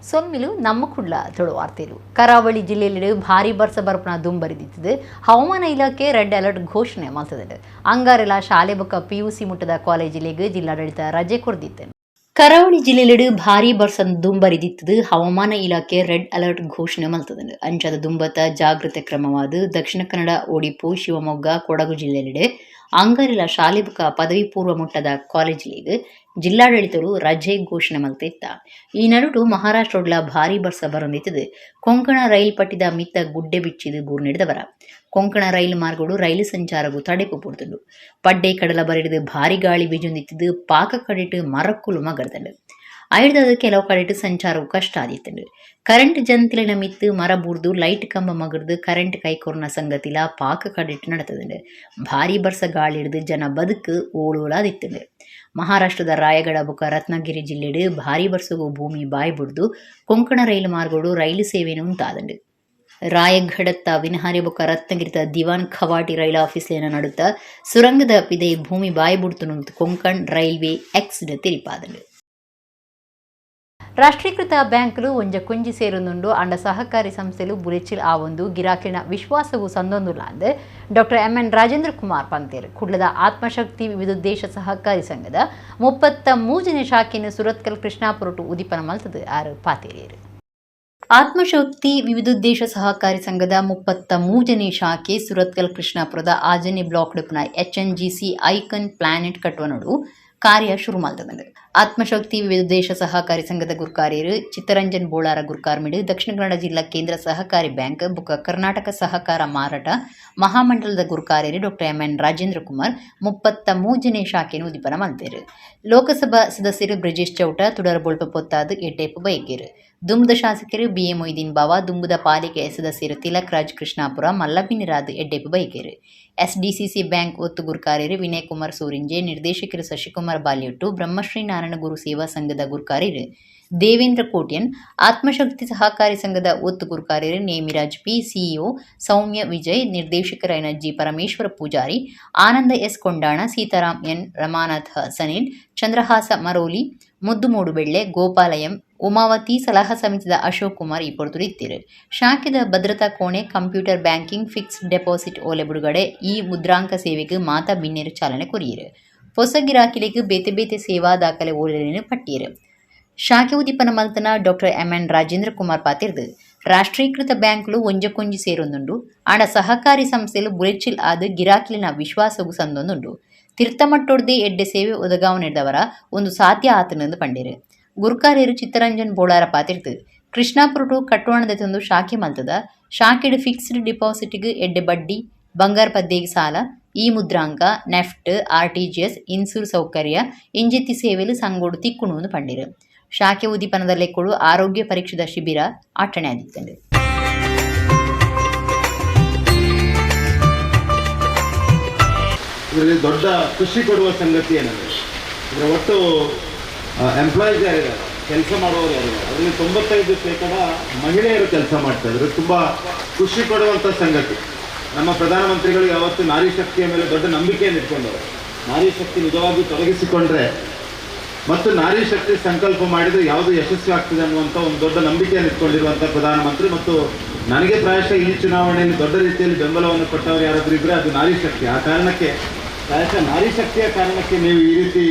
ಸೊನ್ಮಿಲು ನಮ್ಮ ಕುಡ್ಲ ತುಳುವಾರ್ತೆಲು. ಕರಾವಳಿ ಜಿಲ್ಲೆಯಲ್ಲಿ ಭಾರಿ ಬರ್ಸ ಬರ್ಪನ ದುಂಬರಿದಿತ್ತದೆ. ಹವಾಮಾನ ಇಲಾಖೆ ರೆಡ್ ಅಲರ್ಟ್ ಘೋಷಣೆ ಮಾಡ್ತದೆ. ಅಂಗಾರೆಲ ಶಾಲೆ ಬೊಕ್ಕ ಪಿಯುಸಿ ಮುಟ್ಟದ ಕಾಲೇಜಿಲೆಗ್ ಜಿಲ್ಲಾಡಳಿತ ರಜೆ ಕೊರ್ದಿತ್ತು. ಕರಾವಳಿ ಜಿಲ್ಲೆಲೆಡ್ ಭಾರಿ ಬರ್ಸ ದುಂಬರಿದಿತ್ತದು. ಹವಾಮಾನ ಇಲಾಖೆ ರೆಡ್ ಅಲರ್ಟ್ ಘೋಷಣೆ ಮಲ್ತದಂಡು. ಅಂಚಾದ ದುಂಬತ ಜಾಗೃತೆ ಕ್ರಮವಾದ ದಕ್ಷಿಣ ಕನ್ನಡ, ಒಡಿಪು, ಶಿವಮೊಗ್ಗ, ಕೊಡಗು ಜಿಲ್ಲೆಲೆಡ್ ಅಂಗಾರೆಲ ಶಾಲೆ ಬೊಕ್ಕ ಪದವಿ ಪೂರ್ವ ಮುಟ್ಟದ ಕಾಲೇಜಿಲೆಗ್ ಜಿಲ್ಲಾಡಳಿತರು ರಜೆ ಘೋಷಣೆ ಮಲ್ತಿತ್ತ. ಈ ನಡುಟು ಮಹಾರಾಷ್ಟ್ರಡ್ಲ ಭಾರಿ ಬರ್ಸ ಬರೊಂದಿತ್ತದು. ಕೊಂಕಣ ರೈಲ್ ಪಟ್ಟಿದ ಮಿತ್ತ ಗುಡ್ಡೆ ಬಿಚ್ಚಿದು ಬೂರ್ನೆಡ್ದವರ ಕೊಂಕಣ ರೈಲು ಮಾರ್ಗಡು ರೈಲು ಸಂಚಾರಗು ತಡೆಪು ಪೊರ್ತುಂಡು. ಪಡ್ಡೆ ಕಡಲ ಬರಿಡಿದು ಭಾರಿ ಗಾಳಿ ಬೀಜೊಂದಿತ್ತದು. ಪಾಕ ಕಡೆಟ್ ಮರಕ್ಕುಲು ಮಗರ್ದಂಡು. ಐಡ್ದಾದ ಕೆಲವು ಕಡೆಟ್ ಸಂಚಾರವು ಕಷ್ಟ ಆದಿತ್ತುಂಡು. ಕರೆಂಟ್ ಜಂತಿಲಿನ ಮಿತ್ತು ಮರ ಬೂರ್ದು ಲೈಟ್ ಕಂಬ ಮಗರ್ದು ಕರೆಂಟ್ ಕೈಕೊರ್ನ ಸಂಗತಿಲ ಪಾಕ ಕಡೆಟ್ ನಡತದಂಡು. ಭಾರಿ ಬರ್ಸ ಗಾಳಿ ಹಿಡಿದು ಜನ ಬದುಕು ಓಳೋಲಾದಿತ್ತುಂಡು. ಮಹಾರಾಷ್ಟ್ರದ ರಾಯಗಡ ಬೊಕ್ಕ ರತ್ನಗಿರಿ ಜಿಲ್ಲೆಡ್ ಭಾರಿ ಬರ್ಸಗು ಭೂಮಿ ಬಾಯಿ ಬುಡ್ದು ಕೊಂಕಣ ರೈಲು ಮಾರ್ಗಡು ರೈಲು ಸೇವೆನು ಉಂತಾದಂಡು. ರಾಯಗಢತ್ತ ವಿನಹಾರಿ ಬೊಕ್ಕ ರತ್ನಗಿರಿತ ದಿವಾನ್ ಖವಾಟಿ ರೈಲು ಆಫೀಸ್ಲೇನ ನಡುತ್ತ ಸುರಂಗದ ಪಿದೈ ಭೂಮಿ ಬಾಯಿ ಬುಡ್ತು ಕೊಂಕಣ್ ರೈಲ್ವೆ ಎಕ್ಸ್ ತೆರಿಪಾದಂಡು. ರಾಷ್ಟ್ರೀಕೃತ ಬ್ಯಾಂಕ್ಲು ಒಂಜ ಕುಂಜಿ ಸೇರೊಂದುಂಡು. ಅಂಡ ಸಹಕಾರಿ ಸಂಸ್ಥೆಲು ಬುಲೆಚಿಲ್ ಆವೊಂದು ಗಿರಾಕಿನ ವಿಶ್ವಾಸವು ಸಂದೊಂದುಲ್ಲ ಅಂದ್ ಡಾಕ್ಟರ್ ಎಂ.ಎನ್. ರಾಜೇಂದ್ರ ಕುಮಾರ್ ಪಂತೇರ್. ಕುಡ್ಲದ ಆತ್ಮಶಕ್ತಿ ವಿವಿಧೋದ್ದೇಶ ಸಹಕಾರಿ ಸಂಘದ 33ನೇ ಶಾಖೆಯನ್ನು ಸುರತ್ಕಲ್ ಕೃಷ್ಣಾಪುರಟು ಉದಿಪನ ಮಲ್ತದು ಆರು ಪಾತೇರಿಯರು. ಆತ್ಮಶಕ್ತಿ ವಿವಿಧೋದ್ದೇಶ ಸಹಕಾರಿ ಸಂಘದ 33ನೇ ಶಾಖೆ ಸುರತ್ಕಲ್ ಕೃಷ್ಣಾಪುರದ ಆಜನೆ ಬ್ಲಾಕ್ ಡುಪುನ ಎಚ್ಎನ್ಜಿಸಿ ಐಕನ್ ಪ್ಲಾನೆಟ್ ಕಟ್ಟುವನೋಡು ಕಾರ್ಯ ಶುರು ಮಲ್ತದಂಡು. ಆತ್ಮಶಕ್ತಿ ವಿವಿಧೋದ್ದೇಶ ಸಹಕಾರಿ ಸಂಘದ ಗುರ್ಕಾರ್ಯರು ಚಿತ್ತರಂಜನ್ ಬೋಳಾರ ಗುರ್ಕಾರ್ಮಿಡು ದಕ್ಷಿಣ ಕನ್ನಡ ಜಿಲ್ಲಾ ಕೇಂದ್ರ ಸಹಕಾರಿ ಬ್ಯಾಂಕ್ ಬೊಕ್ಕ ಕರ್ನಾಟಕ ಸಹಕಾರ ಮಾರಾಟ ಮಹಾಮಂಡಲದ ಗುರ್ಕಾರ್ಯರು ಡಾಕ್ಟರ್ ಎಂ.ಎನ್. ರಾಜೇಂದ್ರ ಕುಮಾರ್ 33ನೇ ಶಾಖೆಯನ್ನು ಉದಿಪನ ಮಲ್ತೇರು. ಲೋಕಸಭಾ ಸದಸ್ಯರು ಬ್ರಿಜೇಶ್ ಚೌಟ ತುಡರ್ ಬೊಲ್ಪ ಪೊತ್ತಾದ್ ಎಡ್ಡೆಪ್ಪು ಬಯಕೇರು. ದುಂಬುದ ಶಾಸಕರು ಬಿ.ಎ. ಮೊಯ್ದೀನ್ ಬಾವ, ದುಂಬುದ ಪಾಲಿಕೆ ಸದಸ್ಯರು ತಿಲಕ್ ರಾಜ್ ಕೃಷ್ಣಾಪುರ ಮಲ್ಲಬಿನ್ನಿರಾದ್ ಎಡ್ಡೆಪ್ಪು ಬಯಕೇರು. ಎಸ್ಡಿಸಿಸಿ ಬ್ಯಾಂಕ್ ಒತ್ತು ಗುರ್ಕಾರ್ಯರು ವಿನಯ್ ಕುಮಾರ್ ಸೂರಿಂಜೆ, ನಿರ್ದೇಶಕರು ಶಶಿಕುಮಾರ್ ಬಾಲ್ಯೊಟ್ಟು, ಬ್ರಹ್ಮಶ್ರೀ ನಾರಾಯಣಗುರು ಸೇವಾ ಸಂಘದ ಗುರ್ಕಾರ್ಯರು ದೇವೇಂದ್ರ ಕೋಟ್ಯನ್, ಆತ್ಮಶಕ್ತಿ ಸಹಕಾರಿ ಸಂಘದ ಒತ್ತು ಗುರ್ಕಾರ್ಯರು ನೇಮಿರಾಜ್ ಪಿ, ಸಿಇಒ ಸೌಮ್ಯ Vijay, ನಿರ್ದೇಶಕರಾಯನ G Parameshwara Poojary, Ananda S Kondana, Sitaram N, Ramanath Sanil, Chandrahasa Maroli, ಮುದ್ದು ಮೂಡುಬೆಳ್ಳೆ, ಗೋಪಾಲ ಎಂ, ಉಮಾವತಿ, ಸಲಹಾ ಸಮಿತಿದ ಅಶೋಕ್ ಕುಮಾರ್ ಈ ಪೊರ್ತುಡು. ಶಾಖೆದ ಭದ್ರತಾ ಕೋಣೆ, computer banking, fixed deposit ಓಲೆ ಬಿಡುಗಡೆ, ಈ ಮುದ್ರಾಂಕ ಸೇವೆಗೆ ಮಾತಾ ಬಿನ್ನೆರು ಚಾಲನೆ ಕೊರಿಯರು. ಹೊಸ ಗಿರಾಕಿಲೆಗ್ ಬೇತೆ ಬೇತೆ ಸೇವಾ ದಾಖಲೆ ಓಲೆಲೆನ್ ಪಟ್ಟಿಯರು. ಶಾಖೆ ಉದಿಪನ ಮಲ್ತನ ಡಾಕ್ಟರ್ ಎಂ.ಎನ್. ರಾಜೇಂದ್ರ ಕುಮಾರ್ ಪಾತೆರ್ದು, ರಾಷ್ಟ್ರೀಕೃತ ಬ್ಯಾಂಕ್ಲು ಒಂಜಕ್ಕೊಂಜಿ ಸೇರೊಂದುಂಡು. ಆಂಡ ಸಹಕಾರಿ ಸಂಸ್ಥೆಲು ಬುಲೆಚಿಲ್ ಆದ್ ಗಿರಾಕಿಲಿನ ವಿಶ್ವಾಸಗು ಸಂದೊಂದುಂಡು. ತಿರ್ತಮಟ್ಟೊಡ್ದೆ ಎಡ್ಡೆ ಸೇವೆ ಒದಗಾವನೆಡ್ದವರ ಒಂದು ಸಾಧ್ಯ ಆತನಂದು ಪಂಡೇರು. ಗುರ್ಕಾರ್ಯರು ಚಿತ್ತರಂಜನ್ ಬೋಳಾರ ಪಾತೆರ್ದು, ಕೃಷ್ಣಾಪುರಟು ಕಟ್ಟೋಣದ ತಂದು ಶಾಖೆ ಮಲ್ತದ. ಶಾಖೆಡ್ ಫಿಕ್ಸ್ಡ್ ಡಿಪಾಸಿಟ್ಗ್ ಎಡ್ಡೆ ಬಡ್ಡಿ, ಬಂಗಾರ ಪದ್ದೇಗ್ ಸಾಲ, ಈ ಮುದ್ರಾಂಕ, NEFT, RTGS, insure ಸೌಕರ್ಯ ಇಂಜಿತ್ತಿ ಸೇವೆಲು ಸಂಗೋಡು ತಿಕ್ಕುಣು ಪಂಡಿರು. ಶಾಖೆ ಉದ್ದೀಪನದ ಲೆಕ್ಕೊಡು ಆರೋಗ್ಯ ಪರೀಕ್ಷೆದ ಶಿಬಿರ ಅಟ್ಟಣೆ ಆದಿತ್ತಂಡು. ಇದರಲ್ಲಿ ದೊಡ್ಡ ಖುಷಿ ಕೊಡುವ ಸಂಗತಿ ಏನಂದರೆ, ಇದರ ಒಟ್ಟು ಎಂಪ್ಲಾಯೀಸ್ ಯಾರಿದ್ದಾರೆ, ಕೆಲಸ ಮಾಡುವವರು ಯಾರಿದ್ದಾರೆ, ಅದರಲ್ಲಿ 95% ಮಹಿಳೆಯರು ಕೆಲಸ ಮಾಡ್ತಾ ಇದ್ದಾರೆ. ತುಂಬ ಖುಷಿ ಕೊಡುವಂಥ ಸಂಗತಿ. ನಮ್ಮ ಪ್ರಧಾನಮಂತ್ರಿಗಳು ಯಾವತ್ತು ನಾರಿ ಶಕ್ತಿಯ ಮೇಲೆ ದೊಡ್ಡ ನಂಬಿಕೆಯನ್ನು ಇಟ್ಕೊಂಡವರು. ನಾರಿ ಶಕ್ತಿ ನಿಜವಾಗಿ ತೊಡಗಿಸಿಕೊಂಡ್ರೆ ಮತ್ತು ನಾರಿ ಶಕ್ತಿ ಸಂಕಲ್ಪ ಮಾಡಿದರೆ ಯಾವುದು ಯಶಸ್ವಿ ಆಗ್ತದೆ ಅನ್ನುವಂಥ ಒಂದು ದೊಡ್ಡ ನಂಬಿಕೆಯನ್ನು ಇಟ್ಕೊಂಡಿರುವಂಥ ಪ್ರಧಾನಮಂತ್ರಿ. ಮತ್ತು ನನಗೆ ಪ್ರಾಯಶಃ ಈ ಚುನಾವಣೆಯಲ್ಲಿ ದೊಡ್ಡ ರೀತಿಯಲ್ಲಿ ಬೆಂಬಲವನ್ನು ಕೊಟ್ಟವರು ಯಾರಾದರೂ ಇದ್ದರೆ ಅದು ನಾರಿ ಶಕ್ತಿ. ಆ ಕಾರಣಕ್ಕೆ ಪ್ರಾಯಶಃ ನಾರಿ ಶಕ್ತಿಯ ಕಾರಣಕ್ಕೆ ನೀವು ಈ ರೀತಿ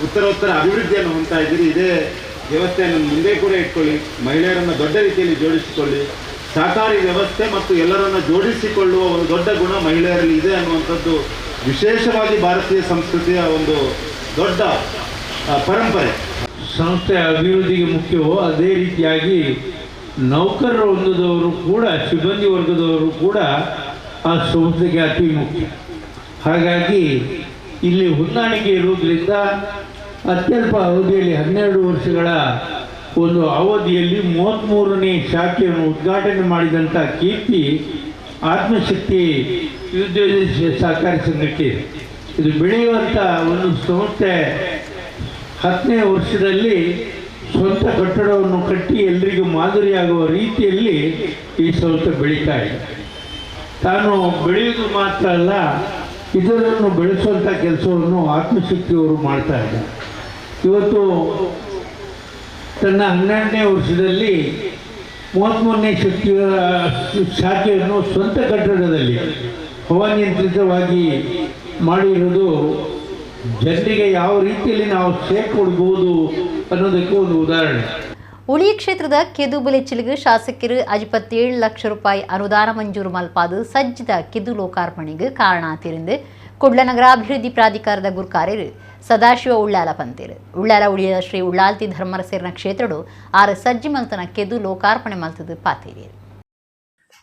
ಉತ್ತರೋತ್ತರ ಅಭಿವೃದ್ಧಿಯನ್ನು ಹೊಂದ್ತಾ ಇದ್ದೀರಿ. ಇದೇ ವ್ಯವಸ್ಥೆಯನ್ನು ಮುಂದೆ ಕೂಡ ಇಟ್ಕೊಳ್ಳಿ, ಮಹಿಳೆಯರನ್ನು ದೊಡ್ಡ ರೀತಿಯಲ್ಲಿ ಜೋಡಿಸಿಕೊಳ್ಳಿ. ಸಹಕಾರಿ ವ್ಯವಸ್ಥೆ ಮತ್ತು ಎಲ್ಲರನ್ನು ಜೋಡಿಸಿಕೊಳ್ಳುವ ಒಂದು ದೊಡ್ಡ ಗುಣ ಮಹಿಳೆಯರಲ್ಲಿ ಇದೆ ಅನ್ನುವಂಥದ್ದು ವಿಶೇಷವಾಗಿ ಭಾರತೀಯ ಸಂಸ್ಕೃತಿಯ ಒಂದು ದೊಡ್ಡ ಪರಂಪರೆ. ಸಂಸ್ಥೆಯ ಅಭಿವೃದ್ಧಿಗೆ ಮುಖ್ಯವೋ ಅದೇ ರೀತಿಯಾಗಿ ನೌಕರರ ವೃಂದದವರು ಕೂಡ, ಸಿಬ್ಬಂದಿ ವರ್ಗದವರು ಕೂಡ ಆ ಸಂಸ್ಥೆಗೆ ಅತಿ ಮುಖ್ಯ. ಹಾಗಾಗಿ ಇಲ್ಲಿ ಹೊಂದಾಣಿಕೆ ಇರುವುದರಿಂದ ಅತ್ಯಲ್ಪ ಅವಧಿಯಲ್ಲಿ, 12 ವರ್ಷಗಳ ಒಂದು ಅವಧಿಯಲ್ಲಿ 33ನೇ ಶಾಖೆಯನ್ನು ಉದ್ಘಾಟನೆ ಮಾಡಿದಂಥ ಕೀರ್ತಿ ಆತ್ಮಶಕ್ತಿ ವಿದ್ಯುತ್ ಸಹಕಾರಿ ಸಂಘಕ್ಕೆ. ಇದು ಬೆಳೆಯುವಂಥ ಒಂದು ಸಂಸ್ಥೆ. 10ನೇ ವರ್ಷದಲ್ಲಿ ಸ್ವಂತ ಕಟ್ಟಡವನ್ನು ಕಟ್ಟಿ ಎಲ್ರಿಗೂ ಮಾದರಿಯಾಗುವ ರೀತಿಯಲ್ಲಿ ಈ ಸಂಸ್ಥೆ ಬೆಳೀತಾ ಇದೆ. ತಾನು ಬೆಳೆಯುವುದು ಮಾತ್ರ ಅಲ್ಲ, ಇತರರನ್ನು ಬೆಳೆಸುವಂಥ ಕೆಲಸವನ್ನು ಆತ್ಮಶಕ್ತಿಯವರು ಮಾಡ್ತಾ ಇದ್ದಾರೆ. ಇವತ್ತು ತನ್ನ 12ನೇ ವರ್ಷದಲ್ಲಿ 33ನೇ ಶಕ್ತಿಯ ಶಾಖೆಯನ್ನು ಸ್ವಂತ ಕಟ್ಟಡದಲ್ಲಿ ಹವಾನಿಯಂತ್ರಿತವಾಗಿ ಮಾಡಿರುವುದು ಜನರಿಗೆ ಯಾವ ರೀತಿಯಲ್ಲಿ ನಾವು ಸೇವೆ ಕೊಡ್ಬೋದು ಅನ್ನೋದಕ್ಕೆ ಒಂದು ಉದಾಹರಣೆ. ಉಳಿ ಕ್ಷೇತ್ರದ ಕೆದು ಬುಲೆಚಿಲಿಗೆ ಶಾಸಕರು 57 ಲಕ್ಷ ರೂಪಾಯಿ ಅನುದಾನ ಮಂಜೂರು ಮಲ್ಪಾದು ಸಜ್ಜಿದ ಕೆದು ಲೋಕಾರ್ಪಣೆಗೆ ಕಾರಣ ಆತಿருந்து ಕುಡ್ಲ ನಗರಾಭಿವೃದ್ಧಿ ಪ್ರಾಧಿಕಾರದ ಗುರ್ಕಾರ್ಯರು ಸದಾಶಿವ ಉಳ್ಳಾಲ ಪಂತೇರು. ಉಳ್ಳಾಲ ಉಳಿಯ ಶ್ರೀ ಉಳ್ಳಾಲ್ತಿ ಧರ್ಮರಸೇರ್ನ ಕ್ಷೇತ್ರಡು ಆರು ಸಜ್ಜಿ ಮಲ್ತನ ಕೆದು ಲೋಕಾರ್ಪಣೆ ಮಲ್ತದು ಪಾತೇರಿಯರು.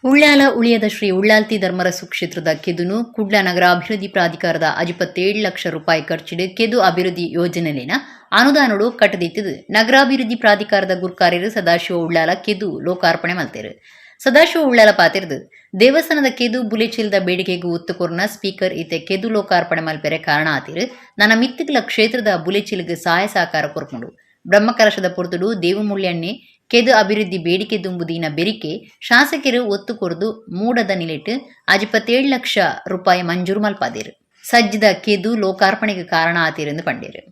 ಉಳ್ಳಾಲ ಉಳಿಯದ ಶ್ರೀ ಉಳ್ಳಾಲ್ತಿ ಧರ್ಮರಸು ಕ್ಷೇತ್ರದ ಕೆದುನು ಕುಡ್ಲ ನಗರಾಭಿವೃದ್ಧಿ ಪ್ರಾಧಿಕಾರದ 57 ಲಕ್ಷ ರೂಪಾಯಿ ಖರ್ಚಿಡು ಕೆದು ಅಭಿವೃದ್ಧಿ ಯೋಜನೆಲಿನ ಅನುದಾನಡು ಕಟ್ಟದಿತ್ತದು ನಗರಾಭಿವೃದ್ಧಿ ಪ್ರಾಧಿಕಾರದ ಗುರ್ಕಾರ್ಯರು ಸದಾಶಿವ ಉಳ್ಳಾಲ ಕೆದು ಲೋಕಾರ್ಪಣೆ ಮಲ್ತೇರು. ಸದಾಶಿವ ಉಳ್ಳಾಲ ಪಾತಿರ್ದು ದೇವಸ್ಥಾನದ ಕೆದು ಬುಲೆಚಿಲ್ದ ಬೇಡಿಕೆಗೂ ಒತ್ತುಕೊರ್ನ ಸ್ಪೀಕರ್ ಇತ್ತೆ ಕೆದು ಲೋಕಾರ್ಪಣೆ ಮಲ್ಪೆರೆ ಕಾರಣ ಆತಿರು. ನನ್ನ ಮಿತ್ತಿಗಳ ಕ್ಷೇತ್ರದ ಬುಲೆಚಿಲ್ಗೆ ಸಹಾಯ ಸಹಕಾರ ಕೊರ್ಪುಂಡು. ಬ್ರಹ್ಮಕಲಶದ ಪೊರ್ತುಡು ದೇವಮುಳ್ಯಣ್ಣೆ ಕೆದು ಅಭಿವೃದ್ಧಿ ಬೇಡಿಕೆ ದುಂಬುದೀನ ಬೆರಿಕೆ ಶಾಸಕರು ಒತ್ತು ಕೊರ್ದು ಮೂಡದ ನಿಲೆಟ್ಟು 57 ಲಕ್ಷ ರೂಪಾಯಿ ಮಂಜೂರು ಮಲ್ಪಾದೇರು. ಸಜ್ಜಿದ ಕೆದು ಲೋಕಾರ್ಪಣೆಗೆ ಕಾರಣ ಆತಿರೆಂದು ಪಂಡೇರು.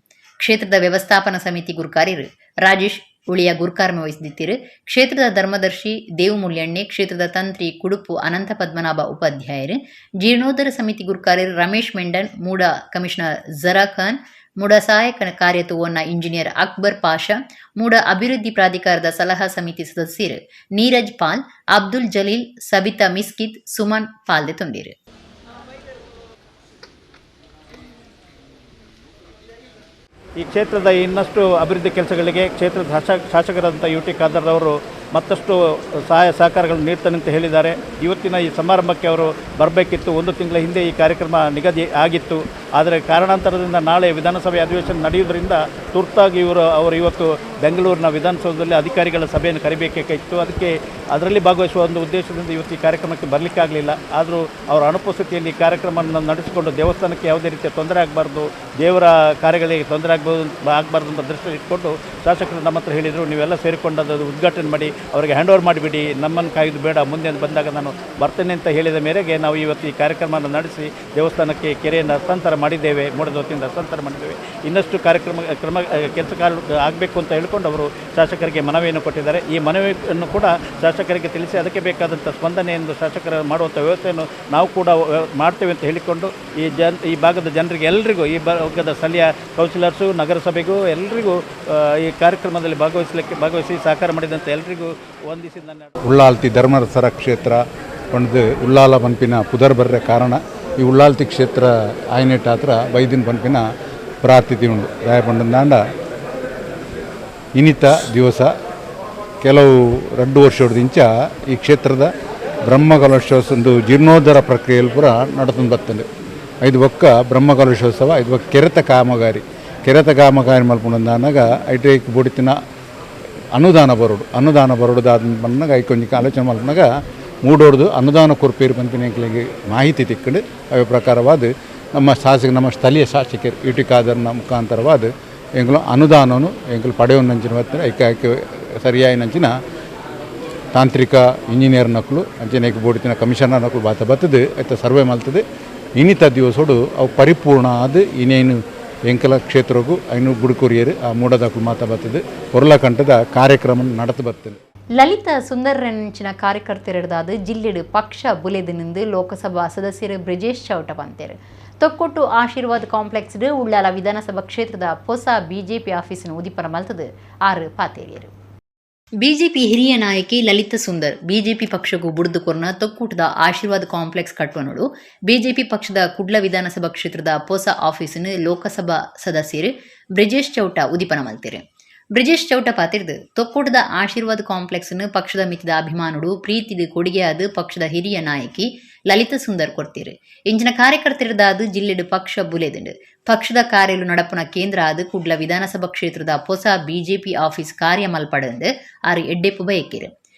ಕ್ಷೇತ್ರದ ವ್ಯವಸ್ಥಾಪನಾ ಸಮಿತಿ ಗುರ್ಕಾರ್ಯರು ರಾಜೇಶ್ ಉಳಿಯ ಗುರ್ಕಾರ್ಮೆ ವಹಿಸಿದಿತ್ತಿರು. ಕ್ಷೇತ್ರದ ಧರ್ಮದರ್ಶಿ ದೇವಮುಳ್ಯಣ್ಣೆ, ಕ್ಷೇತ್ರದ ತಂತ್ರಿ ಕುಡುಪು ಅನಂತ ಪದ್ಮನಾಭ ಉಪಾಧ್ಯಾಯರು, ಜೀರ್ಣೋದ್ಧಾರ ಸಮಿತಿ ಗುರ್ಕಾರ್ಯರು ರಮೇಶ್ ಮೆಂಡನ್, ಮೂಡ ಕಮಿಷನರ್ ಜರಾ ಖಾನ್, ಮೂಡ ಸಹಾಯಕ ಕಾರ್ಯತುವನ್ನ ಇಂಜಿನಿಯರ್ ಅಕ್ಬರ್ ಪಾಷಾ, ಮೂಡ ಅಭಿವೃದ್ಧಿ ಪ್ರಾಧಿಕಾರದ ಸಲಹಾ ಸಮಿತಿ ಸದಸ್ಯರು ನೀರಜ್ ಪಾಲ್, ಅಬ್ದುಲ್ ಜಲೀಲ್, ಸಬಿತಾ ಮಿಸ್ಕಿತ್, ಸುಮನ್ ಪಾಲ್ದೆ ತೊಂದಿರು. ಈ ಕ್ಷೇತ್ರದ ಇನ್ನಷ್ಟು ಅಭಿವೃದ್ಧಿ ಕೆಲಸಗಳಿಗೆ ಕ್ಷೇತ್ರದ ಶಾಸಕರಾದಂಥ ಯು ಟಿ ಖಾದರ್ ಅವರು ಮತ್ತಷ್ಟು ಸಹಾಯ ಸಹಕಾರಗಳನ್ನು ನೀಡ್ತಾನೆ ಅಂತ ಹೇಳಿದ್ದಾರೆ. ಇವತ್ತಿನ ಈ ಸಮಾರಂಭಕ್ಕೆ ಅವರು ಬರಬೇಕಿತ್ತು. ಒಂದು ತಿಂಗಳ ಹಿಂದೆ ಈ ಕಾರ್ಯಕ್ರಮ ನಿಗದಿ ಆಗಿತ್ತು. ಆದರೆ ಕಾರಣಾಂತರದಿಂದ ನಾಳೆ ವಿಧಾನಸಭೆ ಅಧಿವೇಶನ ನಡೆಯುವುದರಿಂದ ತುರ್ತಾಗಿ ಅವರು ಇವತ್ತು ಬೆಂಗಳೂರಿನ ವಿಧಾನಸೌಧದಲ್ಲಿ ಅಧಿಕಾರಿಗಳ ಸಭೆಯನ್ನು ಕರಿಬೇಕಾಗಿತ್ತು. ಅದಕ್ಕೆ ಅದರಲ್ಲಿ ಭಾಗವಹಿಸುವ ಒಂದು ಉದ್ದೇಶದಿಂದ ಇವತ್ತು ಈ ಕಾರ್ಯಕ್ರಮಕ್ಕೆ ಬರಲಿಕ್ಕಾಗಲಿಲ್ಲ. ಆದರೂ ಅವರ ಅನುಪಸ್ಥಿತಿಯಲ್ಲಿ ಈ ಕಾರ್ಯಕ್ರಮವನ್ನು ನಡೆಸಿಕೊಂಡು ದೇವಸ್ಥಾನಕ್ಕೆ ಯಾವುದೇ ರೀತಿಯ ತೊಂದರೆ ಆಗಬಾರ್ದು, ದೇವರ ಕಾರ್ಯಗಳಿಗೆ ತೊಂದರೆ ಆಗಬಾರ್ದು ಅಂತ ದೃಷ್ಟಿಯಲ್ಲಿ ಇಟ್ಕೊಂಡು ಶಾಸಕರು ನಮ್ಮ ಹತ್ರ ಹೇಳಿದರು, ನೀವೆಲ್ಲ ಸೇರಿಕೊಂಡು ಅದು ಉದ್ಘಾಟನೆ ಮಾಡಿ ಅವರಿಗೆ ಹ್ಯಾಂಡ್ ಓವರ್ ಮಾಡಿಬಿಡಿ, ನಮ್ಮನ್ನು ಕಾಯೋದು ಬೇಡ, ಮುಂದೆ ಬಂದಾಗ ನಾನು ಬರ್ತೇನೆ ಅಂತ ಹೇಳಿದ ಮೇರೆಗೆ ನಾವು ಇವತ್ತು ಈ ಕಾರ್ಯಕ್ರಮವನ್ನು ನಡೆಸಿ ದೇವಸ್ಥಾನಕ್ಕೆ ಕೆರೆಯನ್ನು ಹಸ್ತಾಂತರ ಮಾಡಿದ್ದೇವೆ, ಮೂಡದ ವತಿಯಿಂದ ಹಸ್ತಾಂತರ ಮಾಡಿದ್ದೇವೆ. ಇನ್ನಷ್ಟು ಕಾರ್ಯಕ್ರಮ ಕ್ರಮ ಕೆಲಸ ಆಗಬೇಕು ಅಂತ ಹೇಳಿಕೊಂಡು ಅವರು ಶಾಸಕರಿಗೆ ಮನವಿಯನ್ನು ಕೊಟ್ಟಿದ್ದಾರೆ. ಈ ಮನವಿಯನ್ನು ಕೂಡ ಶಾಸಕರಿಗೆ ತಿಳಿಸಿ ಅದಕ್ಕೆ ಬೇಕಾದಂಥ ಸ್ಪಂದನೆಯನ್ನು ಶಾಸಕರು ಮಾಡುವಂಥ ವ್ಯವಸ್ಥೆಯನ್ನು ನಾವು ಕೂಡ ಮಾಡ್ತೇವೆ ಅಂತ ಹೇಳಿಕೊಂಡು ಈ ಭಾಗದ ಜನರಿಗೆ ಎಲ್ರಿಗೂ, ಈ ಭಾಗದ ಸ್ಥಳೀಯ ಕೌನ್ಸಿಲರ್ಸು, ನಗರಸಭೆಗೂ ಎಲ್ರಿಗೂ ಈ ಕಾರ್ಯಕ್ರಮದಲ್ಲಿ ಭಾಗವಹಿಸಿ ಸಹಕಾರ ಮಾಡಿದಂಥ ಎಲ್ರಿಗೂ ವಂದಿಸಿ ನನ್ನ ಉಳ್ಳಾಲ್ತಿ ಧರ್ಮರಸರ ಕ್ಷೇತ್ರ ಪಂಡ್ದು ಉಳ್ಳಾಲ ಪನ್ಪಿನ ಪುದರ್ ಬರ್ರೆ ಕಾರಣ ಈ ಉಳ್ಳಾಲ್ತಿ ಕ್ಷೇತ್ರ ಆಯ್ನೆಟ್ ಆತ್ರ ಬೈದಿನ ಪನ್ಪಿನ ಪ್ರಾರ್ಥಿತಿ ಉಂಡು. ರಾಯಪಂಡಂದಾಂಡ ಇನ್ನಿತ ದಿವಸ ಕೆಲವು 2 ವರ್ಷದಿಂಚ ಈ ಕ್ಷೇತ್ರದ ಬ್ರಹ್ಮಕಲಶೋತ್ಸವ ಜೀರ್ಣೋದ್ಧಾರ ಪ್ರಕ್ರಿಯೆಯಲ್ಲಿ ಪೂರ ನಡತಂದು ಬರ್ತದೆ. 5 ಬೊಕ್ಕ ಬ್ರಹ್ಮಕಲಶೋತ್ಸವ, 5 ಬೊಕ್ಕ ಕೆರೆತ ಕಾಮಗಾರಿ, ಕೆರೆತ ಕಾಮಗಾರಿ ಮಲ್ಪುಂಡಂದಾನಾಗ ಐಟೈಕ್ ಬೋಡಿತಿನ ಅನುದಾನ ಬರೋಡು, ಅನುದಾನ ಬರೋಡುದಾದ ಪನ್ನಾಗ ಐಕೊಂಜಿ ಆಲೋಚನೆ ಮಲ್ಪನಾಗ ಮೂಡೋಡ್ದು ಅನುದಾನ ಕೊರ್ಪೇರು ಪನ್ಪಿನ ಎಂಕ್ಲೆಗ್ ಮಾಹಿತಿ ತಿಕ್ಕಂಡು ಅವ ಪ್ರಕಾರವಾದ ನಮ್ಮ ಶಾಸಕ, ನಮ್ಮ ಸ್ಥಳೀಯ ಶಾಸಕರು ಯು ಟಿ ಖಾದರ್ನ ಮುಖಾಂತರವಾದ ಎಂಕುಲು ಅನುದಾನನು ಎಂಕುಲು ಪಡೆಯೊಂದಂಚಿನ ಬತ್ತನೆ ಐಕೆ ಐಕೆ ಸರಿಯಾಯಿನಂಚಿನ ತಾಂತ್ರಿಕ ಇಂಜಿನಿಯರ್ ನಕಲು ಅಂಚನೆ ಬೋಡಿತಿನ ಕಮಿಷನರ್ ನಕಲು ಬಾತ ಬರ್ತದೆ ಐತ ಸರ್ವೆ ಮಲ್ತದೆ. ಇನ್ನಿತ ದಿವಸೋಡು ಅವು ಪರಿಪೂರ್ಣ ಆದ ಇನ್ನೇನು ಎಂಕಲ ಕ್ಷೇತ್ರಕ್ಕೂ ಐನು ಬುಡ್ಕೊರಿಯರು ಆ ಮೂಡದಾಕಲು ಮಾತಾ ಬರ್ತದೆ. ಹೊರಲಕಂಠದ ಕಾರ್ಯಕ್ರಮ நடத்து ಬರ್ತದೆ. ಲಲಿತಾ ಸುಂದರ್ರಂಚಿನ ಕಾರ್ಯಕರ್ತರಿಡದಾದ ಜಿಲ್ಲೆಡು ಪಕ್ಷ ಬುಲೆದು ನಿಂದು ಲೋಕಸಭಾ ಸದಸ್ಯರು ಬ್ರಿಜೇಶ್ ಚೌಟ ಪಂತೇರು. ತೊಕ್ಕೊಟ್ಟು ಆಶೀರ್ವಾದ್ ಕಾಂಪ್ಲೆಕ್ಸ್ ಉಳ್ಳಾಲ ವಿಧಾನಸಭಾ ಕ್ಷೇತ್ರದ ಹೊಸ ಬಿಜೆಪಿ ಆಫೀಸಿನ ಉದಿಪನ ಮಲ್ತದು 6 ಪಾತೇರಿಯರು. ಬಿಜೆಪಿ ಹಿರಿಯ ನಾಯಕಿ ಲಲಿತಾ ಸುಂದರ್ ಬಿಜೆಪಿ ಪಕ್ಷಕ್ಕೂ ಬುಡ್ದು ಕೊರ್ನ ತೊಕ್ಕೂಟದ ಆಶೀರ್ವಾದ್ ಕಾಂಪ್ಲೆಕ್ಸ್ ಕಟ್ಟುವನೋಡು ಬಿಜೆಪಿ ಪಕ್ಷದ ಕುಡ್ಲ ವಿಧಾನಸಭಾ ಕ್ಷೇತ್ರದ ಹೊಸ ಆಫೀಸನ್ನು ಲೋಕಸಭಾ ಸದಸ್ಯರು ಬ್ರಿಜೇಶ್ ಚೌಟ ಉದಿಪನ ಮಲ್ತಿರು. ಬ್ರಿಜೇಶ್ ಚೌಟ ಪಾತಿರ್ದು ತೊಕ್ಕೋಟದ ಆಶೀರ್ವಾದ್ ಕಾಂಪ್ಲೆಕ್ಸ್ ಪಕ್ಷದ ಮಿತಿದ ಅಭಿಮಾನುಡು ಪ್ರೀತಿದ ಕೊಡುಗೆಯಾದ ಪಕ್ಷದ ಹಿರಿಯ ನಾಯಕಿ ಲಲಿತಾ ಸುಂದರ್ ಕೊಡ್ತೀರು. ಇಂಚಿನ ಕಾರ್ಯಕರ್ತರದಾದ ಜಿಲ್ಲೆಡು ಪಕ್ಷ ಬುಲೆದುಂಡು. ಪಕ್ಷದ ಕಾರ್ಯಲು ನಡಪುನ ಕೇಂದ್ರ ಆದ ಕುಡ್ಲ ವಿಧಾನಸಭಾ ಕ್ಷೇತ್ರದ ಹೊಸ ಬಿಜೆಪಿ ಆಫೀಸ್ ಕಾರ್ಯ ಮಲ್ಪಡಂದು ಆರು ಎಡ್ಡೆಪ್ಪು ಬಯಕಿರು.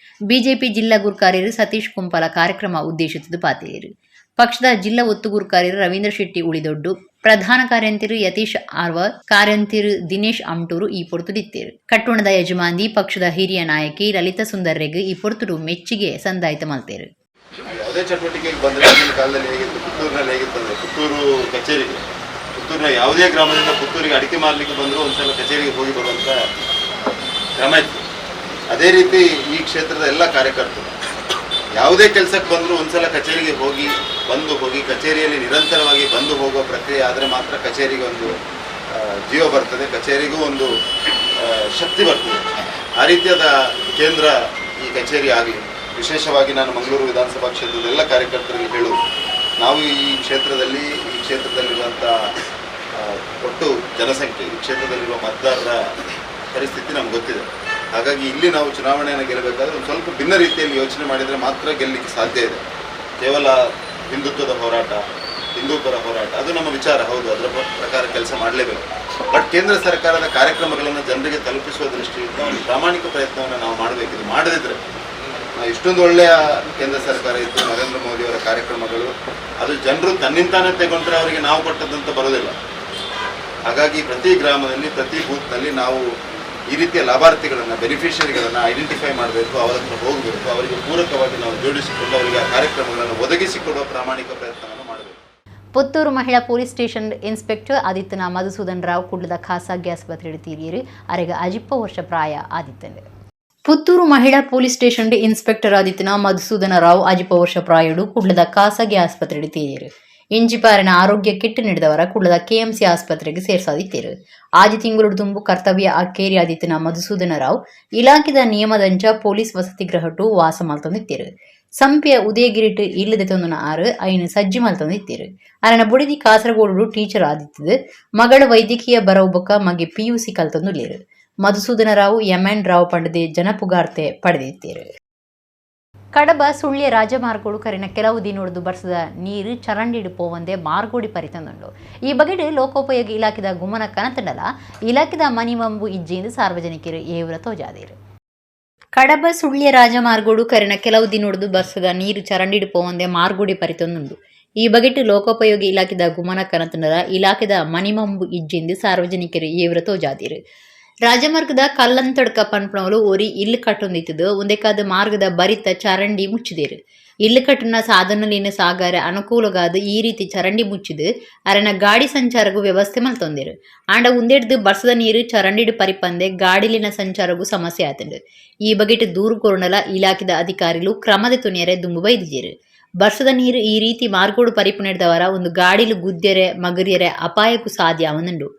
ಬಿಜೆಪಿ ಜಿಲ್ಲಾ ಗುರ್ಕಾರ್ಯರು ಸತೀಶ್ ಕುಂಪಾಲ ಕಾರ್ಯಕ್ರಮ ಉದ್ದೇಶಿಸಿದ್ದು ಪಾತಿರು. ಪಕ್ಷದ ಜಿಲ್ಲಾ ಒತ್ತುಗುರ್ಕಾರ್ಯರು ರವೀಂದ್ರ ಶೆಟ್ಟಿ ಉಳಿದೊಡ್ಡು, ಪ್ರಧಾನ ಕಾರ್ಯಂತಿರು ಯತೀಶ್ ಆರ್ವರ್, ಕಾರ್ಯಂತಿರು ದಿನೇಶ್ ಅಮ್ಟೂರು ಈ ಪೊರ್ತುಡಿತ್ತೇರು. ಕಟ್ಟೋಣದ ಯಜಮಾಂದಿ ಪಕ್ಷದ ಹಿರಿಯ ನಾಯಕಿ ಲಲಿತಾ ಸುಂದರ್ರೆಗ್ ಈ ಪೊರ್ತುಡು ಮೆಚ್ಚಿಗೆ ಸಂದಾಯಿತ ಮಲ್ತೇರು. ಯಾವುದೇ ಚಟುವಟಿಕೆಗೆ ಬಂದರೆ ಹಿಂದಿನ ಕಾಲದಲ್ಲಿ ಹೇಗಿತ್ತು, ಪುತ್ತೂರಿನಲ್ಲಿ ಹೇಗಿತ್ತು ಅಂದರೆ ಪುತ್ತೂರು ಕಚೇರಿಗೆ, ಪುತ್ತೂರಿನ ಯಾವುದೇ ಗ್ರಾಮದಿಂದ ಪುತ್ತೂರಿಗೆ ಅಡಿಕೆ ಮಾರಲಿಕ್ಕೆ ಬಂದರೂ ಒಂದ್ಸಲ ಕಚೇರಿಗೆ ಹೋಗಿ ಬರುವಂಥ ಕ್ರಮ ಇತ್ತು. ಅದೇ ರೀತಿ ಈ ಕ್ಷೇತ್ರದ ಎಲ್ಲ ಕಾರ್ಯಕರ್ತರು ಯಾವುದೇ ಕೆಲಸಕ್ಕೆ ಬಂದರೂ ಒಂದ್ಸಲ ಕಚೇರಿಗೆ ಹೋಗಿ ಬಂದು ಹೋಗಿ ಕಚೇರಿಯಲ್ಲಿ ನಿರಂತರವಾಗಿ ಬಂದು ಹೋಗುವ ಪ್ರಕ್ರಿಯೆ ಆದರೆ ಮಾತ್ರ ಕಚೇರಿಗೆ ಒಂದು ಜೀವ ಬರ್ತದೆ, ಕಚೇರಿಗೂ ಒಂದು ಶಕ್ತಿ ಬರ್ತದೆ. ಆ ರೀತಿಯಾದ ಕೇಂದ್ರ ಈ ಕಚೇರಿ ಆಗಲಿ. ವಿಶೇಷವಾಗಿ ನಾನು ಮಂಗಳೂರು ವಿಧಾನಸಭಾ ಕ್ಷೇತ್ರದ ಎಲ್ಲ ಕಾರ್ಯಕರ್ತರಿಗೆ ಹೇಳುವುದು, ನಾವು ಈ ಕ್ಷೇತ್ರದಲ್ಲಿರುವಂಥ ಒಟ್ಟು ಜನಸಂಖ್ಯೆ, ಈ ಕ್ಷೇತ್ರದಲ್ಲಿರುವ ಮತದಾರರ ಪರಿಸ್ಥಿತಿ ನಮ್ಗೆ ಗೊತ್ತಿದೆ. ಹಾಗಾಗಿ ಇಲ್ಲಿ ನಾವು ಚುನಾವಣೆಯನ್ನು ಗೆಲ್ಲಬೇಕಾದ್ರೆ ಒಂದು ಸ್ವಲ್ಪ ಭಿನ್ನ ರೀತಿಯಲ್ಲಿ ಯೋಚನೆ ಮಾಡಿದರೆ ಮಾತ್ರ ಗೆಲ್ಲಲಿಕ್ಕೆ ಸಾಧ್ಯ ಇದೆ. ಕೇವಲ ಹಿಂದುತ್ವದ ಹೋರಾಟ, ಹಿಂದೂಪರ ಹೋರಾಟ ಅದು ನಮ್ಮ ವಿಚಾರ, ಹೌದು, ಅದರ ಪ್ರಕಾರ ಕೆಲಸ ಮಾಡಲೇಬೇಕು. ಬಟ್ ಕೇಂದ್ರ ಸರ್ಕಾರದ ಕಾರ್ಯಕ್ರಮಗಳನ್ನು ಜನರಿಗೆ ತಲುಪಿಸುವ ದೃಷ್ಟಿಯಿಂದ ಒಂದು ಪ್ರಾಮಾಣಿಕ ಪ್ರಯತ್ನವನ್ನು ನಾವು ಮಾಡಬೇಕಿದೆ. ಮಾಡದಿದ್ದರೆ ಇಷ್ಟೊಂದು ಒಳ್ಳೆಯ ಕೇಂದ್ರ ಸರ್ಕಾರ ಇತ್ತು, ನರೇಂದ್ರ ಮೋದಿಯವರ ಕಾರ್ಯಕ್ರಮಗಳು ಅದು ಜನರು ತನ್ನಿಂತಾನೇ ತಗೊಂಡ್ರೆ ಅವರಿಗೆ ನಾವು ಕೊಟ್ಟದ್ದಂತ ಬರೋದಿಲ್ಲ. ಹಾಗಾಗಿ ಪ್ರತಿ ಗ್ರಾಮದಲ್ಲಿ, ಪ್ರತಿ ಬೂತ್ನಲ್ಲಿ ನಾವು ಈ ರೀತಿಯ ಲಾಭಾರ್ಥಿಗಳನ್ನು, ಬೆನಿಫಿಷರಿಗಳನ್ನು ಐಡೆಂಟಿಫೈ ಮಾಡಬೇಕು, ಅವರ ಹತ್ರ ಹೋಗಬೇಕು, ಅವರಿಗೆ ಪೂರಕವಾಗಿ ನಾವು ಜೋಡಿಸಿಕೊಂಡು ಅವರಿಗೆ ಆ ಕಾರ್ಯಕ್ರಮಗಳನ್ನು ಒದಗಿಸಿಕೊಡುವ ಪ್ರಾಮಾಣಿಕ ಪ್ರಯತ್ನವನ್ನು ಮಾಡಬೇಕು. ಪುತ್ತೂರು ಮಹಿಳಾ ಪೊಲೀಸ್ ಸ್ಟೇಷನ್ ಇನ್ಸ್ಪೆಕ್ಟರ್ ಆದಿತ್ಯನ ಮಧುಸೂದನ್ ರಾವ್ ಕುಡ್ಲದ ಖಾಸಗಿ ಆಸ್ಪತ್ರೆ ತೀರಿಯರು. ಅರೆಗ ಅಜಿಪ್ಪ ವರ್ಷ ಪ್ರಾಯ ಆದಿತ್ತಂಡು. ಪುತ್ತೂರು ಮಹಿಳಾ ಪೊಲೀಸ್ ಸ್ಟೇಷನ್ ಇನ್ಸ್ಪೆಕ್ಟರ್ ಆದಿತ್ಯನ ಮಧುಸೂದನ ರಾವ್ ಅಜಿಪ್ಪ ವರ್ಷ ಪ್ರಾಯಡು ಕುಡ್ಲದ ಖಾಸಗಿ ಆಸ್ಪತ್ರೆ ತೀರಿಯರು. ಇಂಜಿಪಾರಿನ ಆರೋಗ್ಯ ಕೆಟ್ಟು ನೀಡಿದವರ ಕುಡ್ಲದ ಕೆಎಂಸಿ ಆಸ್ಪತ್ರೆಗೆ ಸೇರ್ಸಾದಿತ್ತೇರು. ಆಜಿ ತಿಂಗಳು ತುಂಬು ಕರ್ತವ್ಯ ಅಕ್ಕೇರಿ ಆದಿತ್ಯನ ಮಧುಸೂದನ ರಾವ್ ಇಲಾಖೆದ ನಿಯಮದಂಚ ಪೊಲೀಸ್ ವಸತಿ ಗೃಹಟು ವಾಸ ಮಲ್ತೊಂದಿತ್ತೇರು. ಸಂಪಿಯ ಉದಯಗಿರಿಟ್ ಇಲ್ಲದೆ ತೊಂದನ ಆರು ಐನು ಸಜ್ಜಿ ಮಲ್ತೊಂದಿತ್ತೇರು. ಅರನ ಬುಡಿದಿ ಕಾಸರಗೋಡು ಟೀಚರ್ ಆದಿತ್ತದು. ಮಗಳ ವೈದ್ಯಕೀಯ ಬರವು ಮಗೆ ಪಿಯುಸಿ ಕಲ್ತೊಂದುಲ್ಲೇರು. ಮಧುಸೂದನ ರಾವ್ ಎಂ.ಎನ್. ರಾವ್ ಪಂಡದೆ ಜನಪುಗಾರ್ತೆ ಪಡೆದಿತ್ತೇರು. ಕಡಬ ಸುಳ್ಯ ರಾಜಮಾರ್ಗೋಡು ಕರಿನ ಕೆಲವು ದಿನೊಡ್ದು ಬರ್ಸದ ನೀರು ಚರಂಡಿಡು ಪೋವಂದೆ ಮಾರ್ಗೋಡಿ ಪರಿತಂದುಂಡು. ಈ ಬಗೆಡ್ ಲೋಕೋಪಯೋಗಿ ಇಲಾಖೆದ ಗುಮನ ಕನತಂಡಲ ಇಲಾಖೆದ ಮನಿಮಂಬು ಇಜ್ಜೆಂದು ಸಾರ್ವಜನಿಕರು ಏವ್ರ ತೋಜಾದೇರು. ಕಡಬ ಸುಳ್ಯ ರಾಜಮಾರ್ಗೋಡು ಕರಿನ ಕೆಲವು ದಿನೊಡ್ದು ಬರ್ಸದ ನೀರು ಚರಂಡಿಡು ಪೋವಂದೆ ಮಾರ್ಗೋಡಿ ಪರಿತಂದುಂಡು. ಈ ಬಗೆಟ್ ಲೋಕೋಪಯೋಗಿ ಇಲಾಖೆದ ಗುಮನ ಕನತಂಡಲ ಇಲಾಖೆದ ಮನಿಮಂಬು ಇಜ್ಜೆಂದು ಸಾರ್ವಜನಿಕರು ಏವ್ರ ತೋಜಾದಿರು. ರಾಜಮಾರ್ಗದ ಕಲ್ಲಂತಡ್ಕ ಪನ್ಪಣವಲು ಒರಿ ಇಲ್ಲು ಕಟ್ಟೊಂದಿತ್ತದು. ಒಂದೇಕಾದ ಮಾರ್ಗದ ಬರಿತ ಚರಂಡಿ ಮುಚ್ಚಿದೇರು. ಇಲ್ಲು ಕಟ್ಟುನ ಸಾಧನಲಿನ ಸಾಗಾರ ಅನುಕೂಲಗಾದ ಈ ರೀತಿ ಚರಂಡಿ ಮುಚ್ಚಿದು ಅರನ ಗಾಡಿ ಸಂಚಾರಗೂ ವ್ಯವಸ್ಥೆ ಮಲ್ತೊಂದಿರು. ಆಂಡ ಉಂದೆಡ್ದು ಬರ್ಸದ ನೀರು ಚರಂಡಿಡು ಪರಿಪಂದೆ ಗಾಡಿಲಿನ ಸಂಚಾರಗೂ ಸಮಸ್ಯೆ ಆತಂಡು. ಈ ಬಗೆಟ್ ದೂರು ಕೊರುಣಲ ಇಲಾಖೆದ ಅಧಿಕಾರಿಗಳು ಕ್ರಮದ ತುನಿಯರೆ ದುಂಬು ಬೈದಿಜೇರು. ಬರ್ಸದ ನೀರು ಈ ರೀತಿ ಮಾರ್ಗೋಡು ಪರಿಪು ನಡೆದವರ ಒಂದು ಗಾಡಿಲು ಗುದ್ದೆರೆ ಮಗರಿಯರೆ ಅಪಾಯಕ್ಕೂ ಸಾಧ್ಯ ಅವನುಂಡು.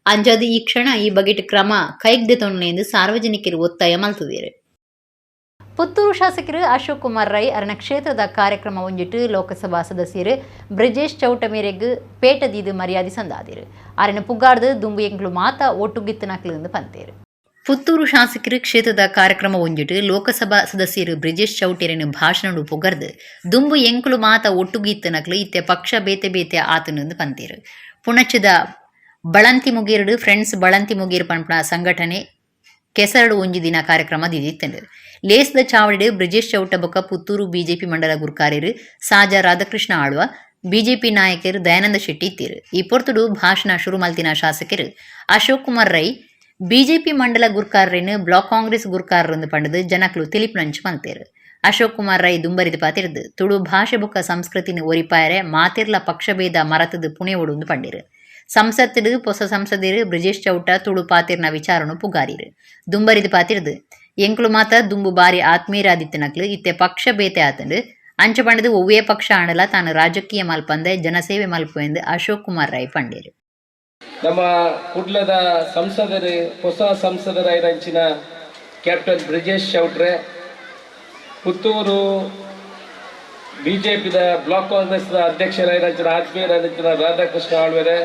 ಅಂಜಾದು ಈ ಕ್ಷಣ ಈ ಬಗೆಟ್ ಕ್ರಮ ಕೈಗ್ದೆ ತೊಂದರೆ ಎಂದು ಸಾರ್ವಜನಿಕರು ಒತ್ತಾಯ ಮಲ್ತುದೇರು. ಪುತ್ತೂರು ಶಾಸಕರು ಅಶೋಕ್ ಕುಮಾರ್ ರೈ ಅರಣ ಕ್ಷೇತ್ರದ ಕಾರ್ಯಕ್ರಮ ಒಂಜಿಟ್ಟು ಲೋಕಸಭಾ ಸದಸ್ಯರು ಬ್ರಿಜೇಶ್ ಚೌಟ ಮೇರೆಗ್ ಪೇಟದೀದು ಮರ್ಯಾದೆ ಸಂದಾದಿರು. ಅರಣ ಪುಗಾರ್ದು ದುಂಬು ಎಂಕ್ಲು ಮಾತ ಒಟ್ಟುಗಿತ್ತನಕ್ಲು ಪಂತೇರು. ಪುತ್ತೂರು ಶಾಸಕರು ಕ್ಷೇತ್ರದ ಕಾರ್ಯಕ್ರಮ ಒಂಜಿಟ್ಟು ಲೋಕಸಭಾ ಸದಸ್ಯರು ಬ್ರಿಜೇಶ್ ಚೌಟೇರನ್ನು ಭಾಷಣ ಪುಗರ್ದು ದುಂಬು ಎಂಕ್ಲು ಮಾತ ಒಟ್ಟುಗಿತ್ತನಕ್ಲು ಇತ್ತೆ ಪಕ್ಷ ಬೇತೆ ಬೇತೆ ಆತನಂದು ಪಂತೇರು. ಪುಣಚದ ಬಳಂತಿ ಮುಗೀರುಡು ಫ್ರೆಂಡ್ಸ್ ಬಳಂತಿ ಮುಗೀರು ಪಂಪಣ ಸಂಘಟನೆ ಕೆಸರಡು ಒಂಜಿ ದಿನ ಕಾರ್ಯಕ್ರಮ ದಿದಿತ್ತಂಡು. ಲೇಸ್ದ ಚಾವಡಿಡು ಬ್ರಿಜೇಶ್ ಚೌಟ ಬೊಕ್ಕ ಪುತ್ತೂರು ಬಿಜೆಪಿ ಮಂಡಲ ಗುರ್ಕಾರ್ಯರು ಸಾಜಾ ರಾಧಾಕೃಷ್ಣ ಆಳ್ವ, ಬಿಜೆಪಿ ನಾಯಕರು ದಯಾನಂದ ಶೆಟ್ಟಿ ಇತ್ತೀರು. ಈ ಪೊರ್ತುಡು ಭಾಷಣ ಶುರು ಮಲ್ತಿನ ಶಾಸಕರು ಅಶೋಕ್ ಕುಮಾರ್ ರೈ ಬಿಜೆಪಿ ಮಂಡಲ ಗುರ್ಕಾರ್ರೇನು ಬ್ಲಾಕ್ ಕಾಂಗ್ರೆಸ್ ಗುರ್ಕಾರರಂದು ಪಂಡದು ಜನಕ್ಲು ತಿಳಿಪುನಂಚು ಮಲ್ತೇರು. ಅಶೋಕ್ ಕುಮಾರ್ ರೈ ದುಂಬರಿದು ಪಾತಿರ್ದು ತುಳು ಭಾಷೆ ಬೊಕ್ಕ ಸಂಸ್ಕೃತಿನ ಒರಿಪಾಯರೆ ಮಾತಿರ್ಲ ಪಕ್ಷಭೇದ ಮರತದು ಪುಣೆ ಒಡುಂದು ಪಂಡಿರು. ಸಂಸತ್ತಿಡು ಪೊಸ ಸಂಸದಿರು ಬ್ರಿಜೇಶ್ ಚೌಟ ತುಳು ಪಾತಿರ್ನ ವಿಚಾರನು ಪುಗಾರಿರು. ದುಂಬರಿದು ಪಾತಿರ್ದು ಎಂಕ್ಲು ಮಾತ ದುಂಬು ಬಾರಿ ಆತ್ಮೀಯರಾದಿತ್ತನಕ್ಲು ಇತ್ತೆ ಪಕ್ಷ ಬೇತೆ ಆತಂಡು. ಅಂಚ ಪಂಡದು ಒವ್ವೇ ಪಕ್ಷ ಆಂಡಲ ತಾನು ರಾಜಕೀಯ ಮಲ್ಪಂದೆ ಜನಸೇವೆ ಮಲ್ಪು ಎಂದು ಅಶೋಕ್ ಕುಮಾರ್ ರೈ ಪಂಡೇರು. ನಮ್ಮ ಕುಡ್ಲದ ಸಂಸದರು, ಹೊಸ ಸಂಸದರಾಯಿರಂಚಿನ ಕ್ಯಾಪ್ಟನ್ ಬ್ರಿಜೇಶ್ ಚೌಟ್ರೆ, ಪುತ್ತೂರು ಬಿಜೆಪಿದ ಬ್ಲಾಕ್ ಕಾಂಗ್ರೆಸ್ನ ಅಧ್ಯಕ್ಷರಾಯಿರಂಚಿನ ಆತ್ಮೀಯರಾದಂಚಿನ ರಾಧಾಕೃಷ್ಣ ಆಳ್ವೆರೆ,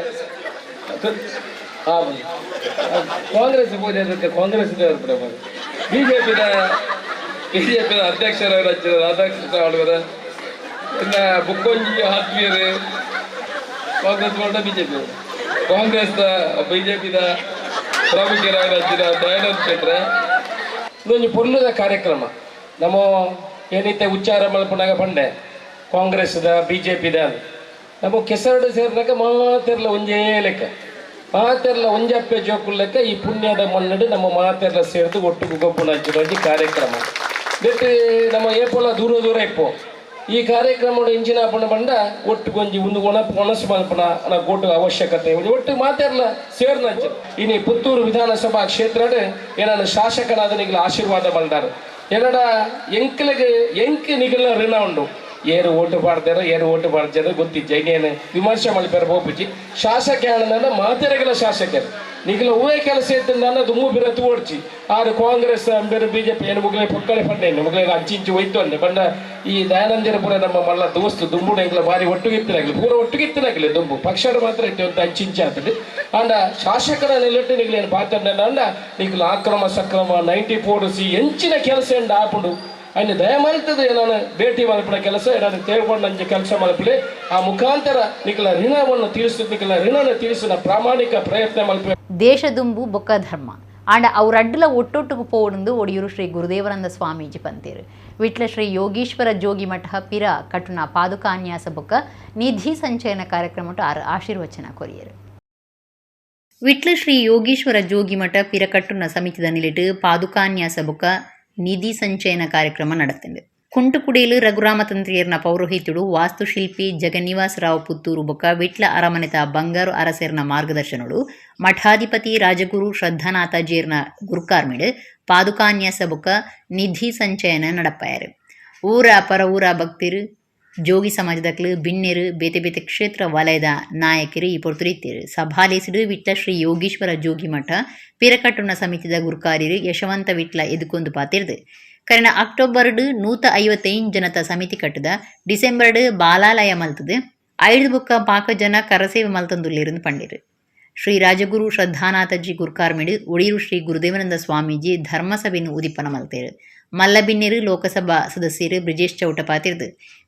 ಕಾಂಗ್ರೆಸ್ ಪೂಜೆ ಕಾಂಗ್ರೆಸ್ ಬಿಜೆಪಿದ ಬಿಜೆಪಿದ ಅಧ್ಯಕ್ಷರಾಯಿರಂಚಿನ ರಾಧಾಕೃಷ್ಣ ಆಳ್ವೆರೆ, ಇನ್ನ ಬುಕ್ಕೊಂಜಿ ಆತ್ಮೀಯರು ಕಾಂಗ್ರೆಸ್ ಮಾಡ ಬಿಜೆಪಿ ಕಾಂಗ್ರೆಸ್ ಬಿಜೆಪಿದ ಪ್ರಮುಖರಾಗಿರಂಚಿನ ದಯಾನಂದ ಶೆಟ್ರೆ. ಇದೊಂದು ಪೊರ್ಲುದ ಕಾರ್ಯಕ್ರಮ. ನಮ್ಮ ಏನೈತೆ ಉಚ್ಚಾರ ಮಲ್ಪುನಾಗ ಪಂಡೆ ಕಾಂಗ್ರೆಸ್ದ ಬಿಜೆಪಿದ ನಮ್ಮ ಕೆಸರಡು ಸೇರಿದಾಗ ಮಾತೆರ್ಲ ಒಂಜೇ ಲೆಕ್ಕ, ಮಾತೆರ್ಲ ಒಂಜಪ್ಪೆ ಜೋಕುಲ್ ಲೆಕ್ಕ. ಈ ಪುಣ್ಯದ ಮಣ್ಣಡು ನಮ್ಮ ಮಾತೆರ್ಲ ಸೇರ್ದು ಒಟ್ಟು ಗೊಬ್ಬುನ ಒಂಜಿ ಕಾರ್ಯಕ್ರಮ. ಬೆಟ್ಟು ನಮ್ಮ ಏಪೋಲ ದೂರ ದೂರ ಇಪ್ಪೋ. ಈ ಕಾರ್ಯಕ್ರಮ ಇಂಜಿನ ಪಣ ಬಂಡ ಒಟ್ಟು ಗೊಂಜಿ ಒಂದು ಒಣ ಒಣಸು ಮಲ್ಪನ ಕೋಟು ಅವಶ್ಯಕತೆ ಒಟ್ಟು ಮಾತಾಡಲ ಸೇರ್ನಂಚ. ಇನಿ ಪುತ್ತೂರು ವಿಧಾನಸಭಾ ಕ್ಷೇತ್ರ ಏನಾನ ಶಾಸಕನಾದ ನಿಗಲ ಆಶೀರ್ವಾದ ಬಂದಾರ ಏನಡ ಎಂಕ್ಲಿಗೆ ಎಂಕ್ ನಿಗಲ ಋಣ ಉಂಡು. ಏರು ಓಟು ಪಾಡ್ತಾರ ಏರು ಓಟು ಪಾಡ್ತಾರೆ ಗೊತ್ತಿಜ್ಜ ಇನ್ನೇನು ವಿಮರ್ಶೆ ಮಲ್ಪೇರ ಬೋಪುಜಿ. ಶಾಸಕ ಮಾತೆರೆಗಳ ಶಾಸಕರು ನಿಗಲ ಹೂವೇ ಕೆಲಸ ಇತ್ತು ದುಮ್ಮು ಬಿರತು ಓಡ್ಚಿ ಆರು ಕಾಂಗ್ರೆಸ್ ಬೇರೆ ಬಿಜೆಪಿ ಏನು ಮುಗಲೇ ಪಕ್ಕಳೆ ಪಂಡೆ ಮುಗಲೇ ಅಂಚಿಂಚು ಒಯ್ತು ಅಂದೆ ಬಂಡ ಈ ದಯಾನಂದರ ಪೂರ ನಮ್ಮ ಮಲ್ಲ ದೋಸ್ತು ದುಂಬುಡು ಎಂಗ್ಲ ಬಾರಿ ಒಟ್ಟುಗಿತ್ತಿನಾಗಲಿ ಪೂರ ಒಟ್ಟುಗಿತ್ತಿನಾಗಲಿ ದುಂಬು ಪಕ್ಷದ ಮಾತ್ರ ಇತ್ತು ಅಂತ ಅಂಚಿಂಚಿ ಆಗ್ತದೆ. ಅಂಡ ಶಾಸಕರ ನೆಲೆಟ್ಟು ನಿಗಲೇನು ಪಾತ್ರ ಅಂಡ ನಿಗಲ ಆಕ್ರಮ ಸಕ್ರಮ 94C ಎಂಚಿನ ಕೆಲಸ ಎಂಡ ಆಪುಂಡು ಅಯ್ಯ ದಯಮಲ್ತದೆ ನಾನು ಭೇಟಿ ಮಲ್ಪಡ ಕೆಲಸ ಏನಾದ್ರು ತೇಳ್ಕೊಂಡಂಜೆ ಕೆಲಸ ಮಲ್ಪಲೆ ಆ ಮುಖಾಂತರ ನಿಖಲ ಋಣವನ್ನು ತೀರಿಸ ನಿಖಲ ಋಣನ ತೀರಿಸಿನ ಪ್ರಾಮಾಣಿಕ ಪ್ರಯತ್ನ ಮಲ್ಪೆ. ದೇಶದುಂಬು ಬೊಕ್ಕ ಧರ್ಮ ಆಂಡ ಅವರಡ್ಡಲ ಒಟ್ಟೊಟ್ಟುಗು ಪೋವಣಂದು ಒಡಿಯೂರು ಶ್ರೀ ಗುರುದೇವನಂದ ಸ್ವಾಮೀಜಿ ಪಂತೇರು. ವಿಟ್ಲ ಶ್ರೀ ಯೋಗೀಶ್ವರ ಜೋಗಿ ಮಠ ಪಿರ ಕಟುನ ಪಾದುಕಾನ್ಯಾಸ ಬೊಕ್ಕ ನಿಧಿ ಸಂಚಯನ ಕಾರ್ಯಕ್ರಮ ಆಶೀರ್ವಚನ ಕೊರಿಯರು. ವಿಟ್ಲ ಶ್ರೀ ಯೋಗೀಶ್ವರ ಜೋಗಿ ಮಠ ಪಿರಕಟ್ಟುನ ಸಮಿತಿದ ನಿಲಿಟು ಪಾದುಕಾನ್ಯಾಸ ಬೊಕ್ಕ ನಿಧಿ ಸಂಚಯನ ಕಾರ್ಯಕ್ರಮ ನಡೆತಂಡು. ಕುಂಟುಕುಡೇಲು ರಘುರಾಮತಂತ್ರಿಯರ್ನ ಪೌರೋಹಿತ್ಯುಡು ವಾಸ್ತುಶಿಲ್ಪಿ ಜಗನ್ನಿವಾಸರಾವ್ ಪುತ್ತೂರು ಬೊಕ್ಕ ವಿಟ್ಲ ಅರಮನೆತ ಬಂಗಾರು ಅರಸೆರ್ನ ಮಾರ್ಗದರ್ಶನಡು ಮಠಾಧಿಪತಿ ರಾಜಗುರು ಶ್ರದ್ಧಾನಾಥಜೀರ್ನ ಗುರುಕಾರ್ಮಿಡು ಪಾದುಕಾನ್ಯಾಸ ಬೊಕ್ಕ ನಿಧಿ ಸಂಚಯನ ನಡಪಾಯರು. ಊರ ಪರ ಊರ ಭಕ್ತಿರು ಜೋಗಿ ಸಮಾಜದಕ್ಲು ಬಿನ್ನೆರು ಬೇತೆ ಬೇತೆ ಕ್ಷೇತ್ರ ವಲಯದ ನಾಯಕರು ಈ ಪೊರ್ತುರಿತ್ತೇರು. ಸಭಾಲೇಸಿಡು ವಿಟ್ಲ ಶ್ರೀ ಯೋಗೀಶ್ವರ ಜೋಗಿ ಮಠ ಪಿರಕಟ್ಟುನ ಸಮಿತಿದ ಗುರುಕಾರ್ಯರು ಯಶವಂತ ವಿಟ್ಲ ಎದುಕೊಂದು ಪಾತಿರ್ದು. ಕರಿನ ಅಕ್ಟೋಬರ್ 155 ಜನತ ಸಮಿತಿ ಕಟ್ಟದ ಡಿಸೆಂಬರ್ ಬಾಲಾಲಯ ಮಲ್ತದು 5 ಬುಕ್ಕ ಪಾಕ ಜನ ಕರಸೇವೆ ಮಲ್ತಂದುಲ್ಲಿருந்து ಪಂಡಿರು. ಶ್ರೀ ರಾಜಗುರು ಶ್ರದ್ಧಾನಾಥಜಿ ಗುರುಕಾರ್ಮಿಡು ಒಡಿಯೂರು ಶ್ರೀ ಗುರುದೇವಾನಂದ ಸ್ವಾಮೀಜಿ ಧರ್ಮಸಭೆಯನ್ನು ಉದಿಪನ ಮಲ್ತೇರು. ಮಲ್ಲಬಿನ್ನೆರು ಲೋಕಸಭಾ ಸದಸ್ಯರು ಬ್ರಿಜೇಶ್ ಚೌಟ ಪಾತಿರ್ದು.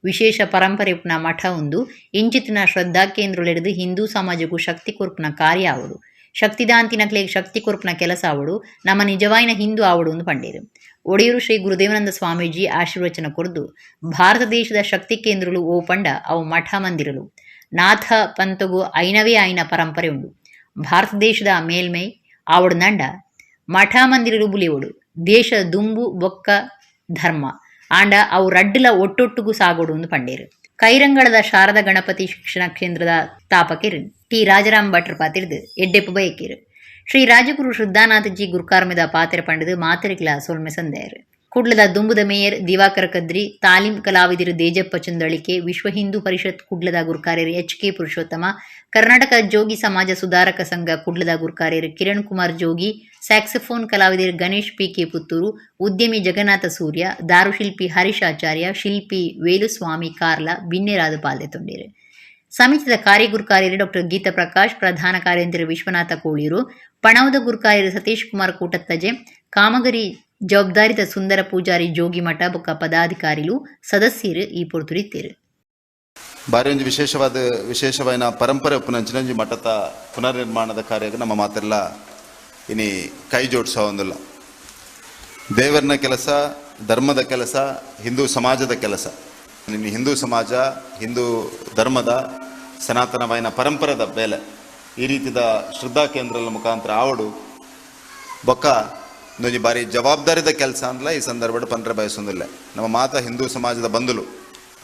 ವಿಶೇಷ ಪರಂಪರೆ ಉಪ್ನ ಮಠ ಒಂದು ಇಂಚಿತ್ತಿನ ಶ್ರದ್ಧಾ ಕೇಂದ್ರಲೆಡ್ದು ಹಿಂದೂ ಸಮಾಜಕ್ಕೂ ಶಕ್ತಿ ಕೊರ್ಪುನ ಕಾರ್ಯ ಆವಡು, ಶಕ್ತಿದಾಂತಿನಕ್ಲೆ ಶಕ್ತಿ ಕೊರ್ಪುನ ಕೆಲಸ ಆವಡು, ನಮ್ಮ ನಿಜವಾಯಿನ ಹಿಂದೂ ಆವಡು ಒಂದು ಪಂಡೇರು. ಒಡೆಯೂರು ಶ್ರೀ ಗುರುದೇವಾನಂದ ಸ್ವಾಮೀಜಿ ಆಶೀರ್ವಚನ ಕೊರ್ದು ಭಾರತ ದೇಶದ ಶಕ್ತಿ ಕೇಂದ್ರಲು ಓ ಪಂಡ ಅವು ಮಠ ಮಂದಿರಲು ನಾಥ ಪಂತಗು ಐನವೇ ಐನ ಪರಂಪರೆ ಉಂಡು. ಭಾರತ ದೇಶದ ಮೇಲ್ಮೈ ಆವಡು ನಂಡ ಮಠ ಮಂದಿರಲು ಬುಲಿಯೋಡು ದೇಶ ದುಂಬು ಬೊಕ್ಕ ಧರ್ಮ ಆಂಡ ಅವು ರಡ್ಡುಲ ಒಟ್ಟೊಟ್ಟುಗು ಸಾಗೋಡು ಒಂದು ಪಂಡೇರು. ಕೈರಂಗಳದ ಶಾರದಾ ಗಣಪತಿ ಶಿಕ್ಷಣ ಕೇಂದ್ರದ ಸ್ಥಾಪಕರು ಟಿ ರಾಜಾರಾಮ್ ಭಟ್ರ ಪಾತಿರ್ದು ಎಡ್ಡೆಪ್ಪು ಬಯಕೇರು. ಶ್ರೀ ರಾಜಗುರು ಶ್ರದ್ಧಾನಾಥಜಿ ಗುರುಕಾರ್ಮಿದ ಪಾತ್ರೆ ಪಂಡದು ಮಾತರಿಗ್ಲ ಸೊಲ್ಮೆ ಸಂದೇರು. ಕುಡ್ಲದ ದುಂಬುದ ಮೇಯರ್ ದಿವಾಕರ ಕದ್ರಿ, ತಾಲೀಂ ಕಲಾವಿದರು ದೇಜಪ್ಪ ಚಂದಳಿಕೆ, ವಿಶ್ವ ಹಿಂದೂ ಪರಿಷತ್ ಕುಡ್ಲದ ಗುರುಕಾರ್ಯರು ಎಚ್ ಕೆ ಪುರುಷೋತ್ತಮ, ಕರ್ನಾಟಕ ಜೋಗಿ ಸಮಾಜ ಸುಧಾರಕ ಸಂಘ ಕುಡ್ಲದ ಗುರುಕಾರ್ಯರು ಕಿರಣ್ ಕುಮಾರ್ ಜೋಗಿ, ಸ್ಯಾಕ್ಸೋಫೋನ್ ಕಲಾವಿದರು ಗಣೇಶ್ ಪಿ ಕೆ ಪುತ್ತೂರು, ಉದ್ಯಮಿ ಜಗನ್ನಾಥ ಸೂರ್ಯ, ದಾರುಶಿಲ್ಪಿ ಹರೀಶ್ ಆಚಾರ್ಯ, ಶಿಲ್ಪಿ ವೇಲುಸ್ವಾಮಿ ಕಾರ್ಲ ಬಿನ್ನೆರಾದ ಪಾಲ್ದೆ ತೊಂಡೇರು. ಸಮಿತಿದ ಕಾರ್ಯಗುರುಕಾರ್ಯರು ಡಾಕ್ಟರ್ ಗೀತಾ ಪ್ರಕಾಶ್, ಪ್ರಧಾನ ಕಾರ್ಯಂತರು ವಿಶ್ವನಾಥ ಕೋಳಿಯೂರು, ಪಣವದ ಗುರುಕಾರ್ಯರು ಸತೀಶ್ ಕುಮಾರ್ ಕೂಟತ್ತಜೆ, ಕಾಮಗಾರಿ ಜವಾಬ್ದಾರಿತ ಸುಂದರ ಪೂಜಾರಿ ಜೋಗಿಮಠ ಬೊಕ್ಕ ಪದಾಧಿಕಾರಿಲು ಸದಸ್ಯರು ಈ ಪೊರ್ತುರಿತ್ತೇರು. ಬಾರಿ ಒಂಜಿ ವಿಶೇಷವಾದ ವಿಶೇಷವಾಯಿನ ಪರಂಪರೆ ಉಪ್ಪುನಂಚಿನ ಮಠದ ಪುನರ್ನಿರ್ಮಾಣದ ಕಾರ್ಯಕ್ಕೆ ನಮ್ಮ ಮಾತೆಲ್ಲ ಇನಿ ಕೈ ಜೋಡಿಸೋ ಒಂದಿಲ್ಲ. ದೇವರನ ಕೆಲಸ, ಧರ್ಮದ ಕೆಲಸ, ಹಿಂದೂ ಸಮಾಜದ ಕೆಲಸ. ಇನ್ನು ಹಿಂದೂ ಸಮಾಜ ಹಿಂದೂ ಧರ್ಮದ ಸನಾತನವಾಯಿನ ಪರಂಪರೆದ ಬೇಲೆ ಈ ರೀತಿದ ಶ್ರದ್ಧಾ ಕೇಂದ್ರದ ಮುಖಾಂತರ ಆವಡು ಬೊಕ್ಕ ಒಂದೊಂಜಿ ಬಾರಿ ಜವಾಬ್ದಾರಿದ ಕೆಲಸ ಅಂದ್ಲ ಈ ಸಂದರ್ಭದ ಪಂಡ್ರೆ ಬಯಸೊಂದಿಲ್ಲ. ನಮ್ಮ ಮಾತ ಹಿಂದೂ ಸಮಾಜದ ಬಂಧುಲು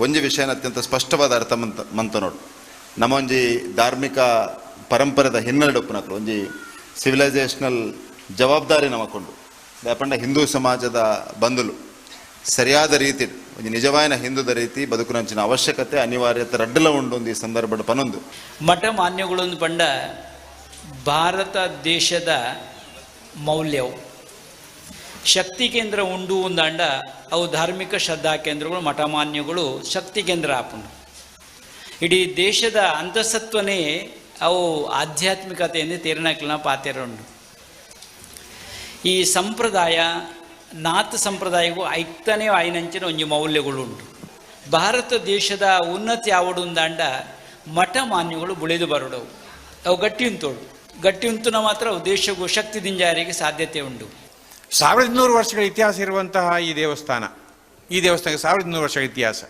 ಒಂಜಿ ವಿಷಯನ ಅತ್ಯಂತ ಸ್ಪಷ್ಟವಾದ ಅರ್ಥ ಮಂತ ಮಂತ ನೋಡು. ನಮ್ಮ ಒಂಜಿ ಧಾರ್ಮಿಕ ಪರಂಪರೆದ ಹಿನ್ನೆಲೆ ಒಪ್ಪುನಕ್ಲು ಒಂಜಿ ಸಿವಿಲೈಸೇಷನಲ್ ಜವಾಬ್ದಾರಿ ನಮಕೊಂಡು ದಾಪಂಡ ಹಿಂದೂ ಸಮಾಜದ ಬಂಧುಲು ಸರಿಯಾದ ರೀತಿ ಒಂಜಿ ನಿಜವಾಯಿನ ಹಿಂದೂದ ರೀತಿ ಬದುಕುನಂಚಿನ ಅವಶ್ಯಕತೆ ಅನಿವಾರ್ಯತೆ ರಡ್ಡಲ ಉಂಡು ಒಂದು ಈ ಸಂದರ್ಭದ ಪನೊಂದು. ಮಠ ಮಾನ್ಯಗಳೊಂದು ಪಂಡ ಭಾರತ ದೇಶದ ಮೌಲ್ಯವು ಶಕ್ತಿ ಕೇಂದ್ರ ಉಂಡು ಒಂದಂಡ ಅವು ಧಾರ್ಮಿಕ ಶ್ರದ್ಧಾ ಕೇಂದ್ರಗಳು ಮಠಮಾನ್ಯಗಳು ಶಕ್ತಿ ಕೇಂದ್ರ ಆಪುಂಡು. ಇಡೀ ದೇಶದ ಅಂತಸತ್ವನೇ ಅವು ಆಧ್ಯಾತ್ಮಿಕತೆಯಿಂದ ತೇರಿನಕ್ಲನ ಪಾತೆರ ಉಂಡು. ಈ ಸಂಪ್ರದಾಯ ನಾಥ ಸಂಪ್ರದಾಯಕ್ಕೂ ಐಕ್ತನೇ ಆಯ್ನಂಚಿನ ಒಂಜಿ ಮೌಲ್ಯಗಳು ಉಂಟು. ಭಾರತ ದೇಶದ ಉನ್ನತಿ ಆವಡು ಉಂದಾಂಡ ಮಠ ಮಾನ್ಯಗಳು ಬುಳಿದು ಬರಡವು ಅವು ಗಟ್ಟಿ ಉಂತೋಡು ಗಟ್ಟಿ ಉಂತುನ ಮಾತ್ರ ಅವು ದೇಶಕ್ಕೂ ಶಕ್ತಿ ದಿಂಜಾರಿಗೆ ಸಾಧ್ಯತೆ ಉಂಟು. 1200 ವರ್ಷಗಳ ಇತಿಹಾಸ ಇರುವಂತಹ ಈ ದೇವಸ್ಥಾನ, ಈ ದೇವಸ್ಥಾನಕ್ಕೆ 1200 ವರ್ಷಗಳ ಇತಿಹಾಸ.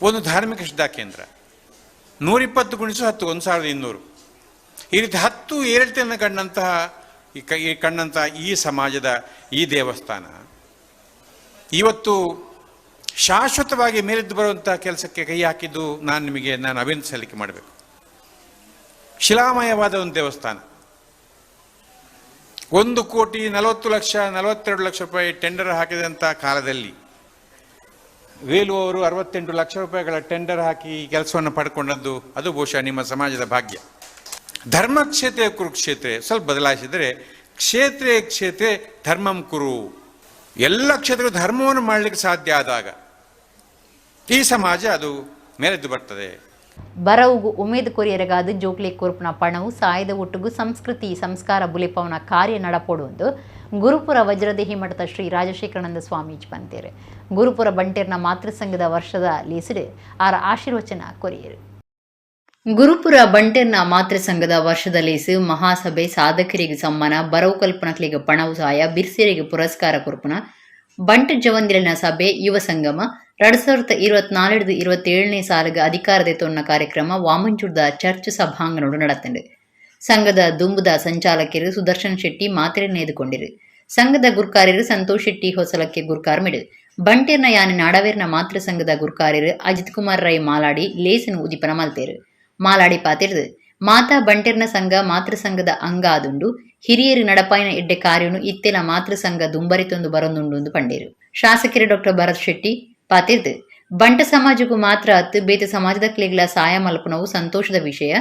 ಒಂದು ಧಾರ್ಮಿಕ ಶ್ರದ್ಧಾ ಕೇಂದ್ರ. 120 × 10 1200 ಈ ರೀತಿ 10 ಏರಿಳಿತವನ್ನು ಕಂಡಂತಹ ಈ ಕಂಡಂತಹ ಈ ಸಮಾಜದ ಈ ದೇವಸ್ಥಾನ ಇವತ್ತು ಶಾಶ್ವತವಾಗಿ ಮೇಲೆದ್ದು ಬರುವಂಥ ಕೆಲಸಕ್ಕೆ ಕೈ ಹಾಕಿದ್ದು ನಾನು ನಿಮಗೆ ಅಭಿನಂದನೆ ಸಲ್ಲಿಕೆ ಮಾಡಬೇಕು. ಶಿಲಾಮಯವಾದ ಒಂದು ದೇವಸ್ಥಾನ, 1,40,00,000 42 ಲಕ್ಷ ರೂಪಾಯಿ ಟೆಂಡರ್ ಹಾಕಿದಂಥ ಕಾಲದಲ್ಲಿ ವೇಲು ಅವರು 68 ಲಕ್ಷ ರೂಪಾಯಿಗಳ ಟೆಂಡರ್ ಹಾಕಿ ಈ ಕೆಲಸವನ್ನು ಪಡ್ಕೊಂಡದ್ದು, ಅದು ಬಹುಶಃ ನಿಮ್ಮ ಸಮಾಜದ ಭಾಗ್ಯ. ಧರ್ಮಕ್ಷೇತ್ರ ಕುರುಕ್ಷೇತ್ರ ಸ್ವಲ್ಪ ಬದಲಾಯಿಸಿದರೆ ಕ್ಷೇತ್ರೇ ಕ್ಷೇತ್ರೇ ಧರ್ಮಂ ಕುರು, ಎಲ್ಲ ಕ್ಷೇತ್ರಕ್ಕೂ ಧರ್ಮವನ್ನು ಮಾಡಲಿಕ್ಕೆ ಸಾಧ್ಯ ಆದಾಗ ಈ ಸಮಾಜ ಅದು ಮೇಲೆದ್ದು ಬರ್ತದೆ. ಬರವುಗು ಉಮೇದು ಕೊರಿಯರಗಾದ ಜೋಕ್ಲೆ ಕೊರ್ಪುನ ಪಣವು ಸಾಯದ ಒಟ್ಟುಗು ಸಂಸ್ಕೃತಿ ಸಂಸ್ಕಾರ ಬುಲೆಪವನ ಕಾರ್ಯ ನಡಪೊಡುವಂದು ಗುರುಪುರ ವಜ್ರದೇಹಿ ಮಠದ ಶ್ರೀ ರಾಜಶೇಖರಾನಂದ ಸ್ವಾಮೀಜಿ ಪಂತೇರು. ಗುರುಪುರ ಬಂಟೇರ್ನ ಮಾತೃಸಂಘದ ವರ್ಷದ ಲೇಸಿಡು ಆರ ಆಶೀರ್ವಚನ ಕೊರಿಯರು. ಗುರುಪುರ ಬಂಟೇರ್ನ ಮಾತೃಸಂಘದ ವರ್ಷದ ಲೇಸು ಮಹಾಸಭೆ ಸಾಧಕರಿಗೆ ಸಮ್ಮಾನ, ಬರವು ಕಲ್ಪನಕ್ಲಿಗೆ ಪಣವು ಸಾಯ, ಬಿರ್ಸಿರಿಗೆ ಪುರಸ್ಕಾರ ಕೊರ್ಪುನ ಬಂಟ ಜವಂದಿರಲಿನ ಸಭೆ ಯುವ ಸಂಗಮ 2024-27 ಸಾಲಿಗೆ ಅಧಿಕಾರದ ತೊನ್ನ ಕಾರ್ಯಕ್ರಮ ವಾಮಂಜೂರ್ದ ಚರ್ಚ್ ಸಭಾಂಗಣೋಡು ನಡತಂಡು. ಸಂಘದ ದುಂಬುದ ಸಂಚಾಲಕರು ಸುದರ್ಶನ್ ಶೆಟ್ಟಿ ಮಾತ್ರೆ ನೇದುಕೊಂಡಿರು. ಸಂಘದ ಗುರ್ಕಾರ್ಯರು ಸಂತೋಷ್ ಶೆಟ್ಟಿ ಹೊಸಲಕ್ಕೆ ಗುರ್ಕಾರ್ ಮಿಡು. ಬಂಟೇರ್ನ ಯಾನೆ ನಾಡವೇರ್ನ ಮಾತೃ ಸಂಘದ ಗುರ್ಕಾರ್ಯರು ಅಜಿತ್ ಕುಮಾರ್ ರೈ ಮಾಲಾಡಿ ಲೇಸನು ಉದಿಪನ ಮಲ್ತೇರು. ಮಾಲಾಡಿ ಪಾತಿರ್ದು ಮಾತಾ ಬಂಟೇರ್ನ ಸಂಘ ಮಾತೃ ಸಂಘದ ಅಂಗ ಆದುಂಡು, ಹಿರಿಯರು ನಡಪಾಯಿನ ಎಡ್ಡೆ ಕಾರ್ಯನು ಇತ್ತೆಲ ಮಾತೃ ಸಂಘ ದುಂಬರಿತೊಂದು ಬರೊಂದುಂಡು ಪಂಡೇರು. ಶಾಸಕರು ಡಾಕ್ಟರ್ ಭರತ್ ಶೆಟ್ಟಿ ಪಾತಿರ್ದು ಬಂಟ ಸಮಾಜಕ್ಕೂ ಮಾತ್ರ ಅತ್ತು ಬೇತೆ ಸಮಾಜದ ಕ್ಲೇಗ್ಲ ಸಾಯ ಮಲ್ಪನವು ಸಂತೋಷದ ವಿಷಯ,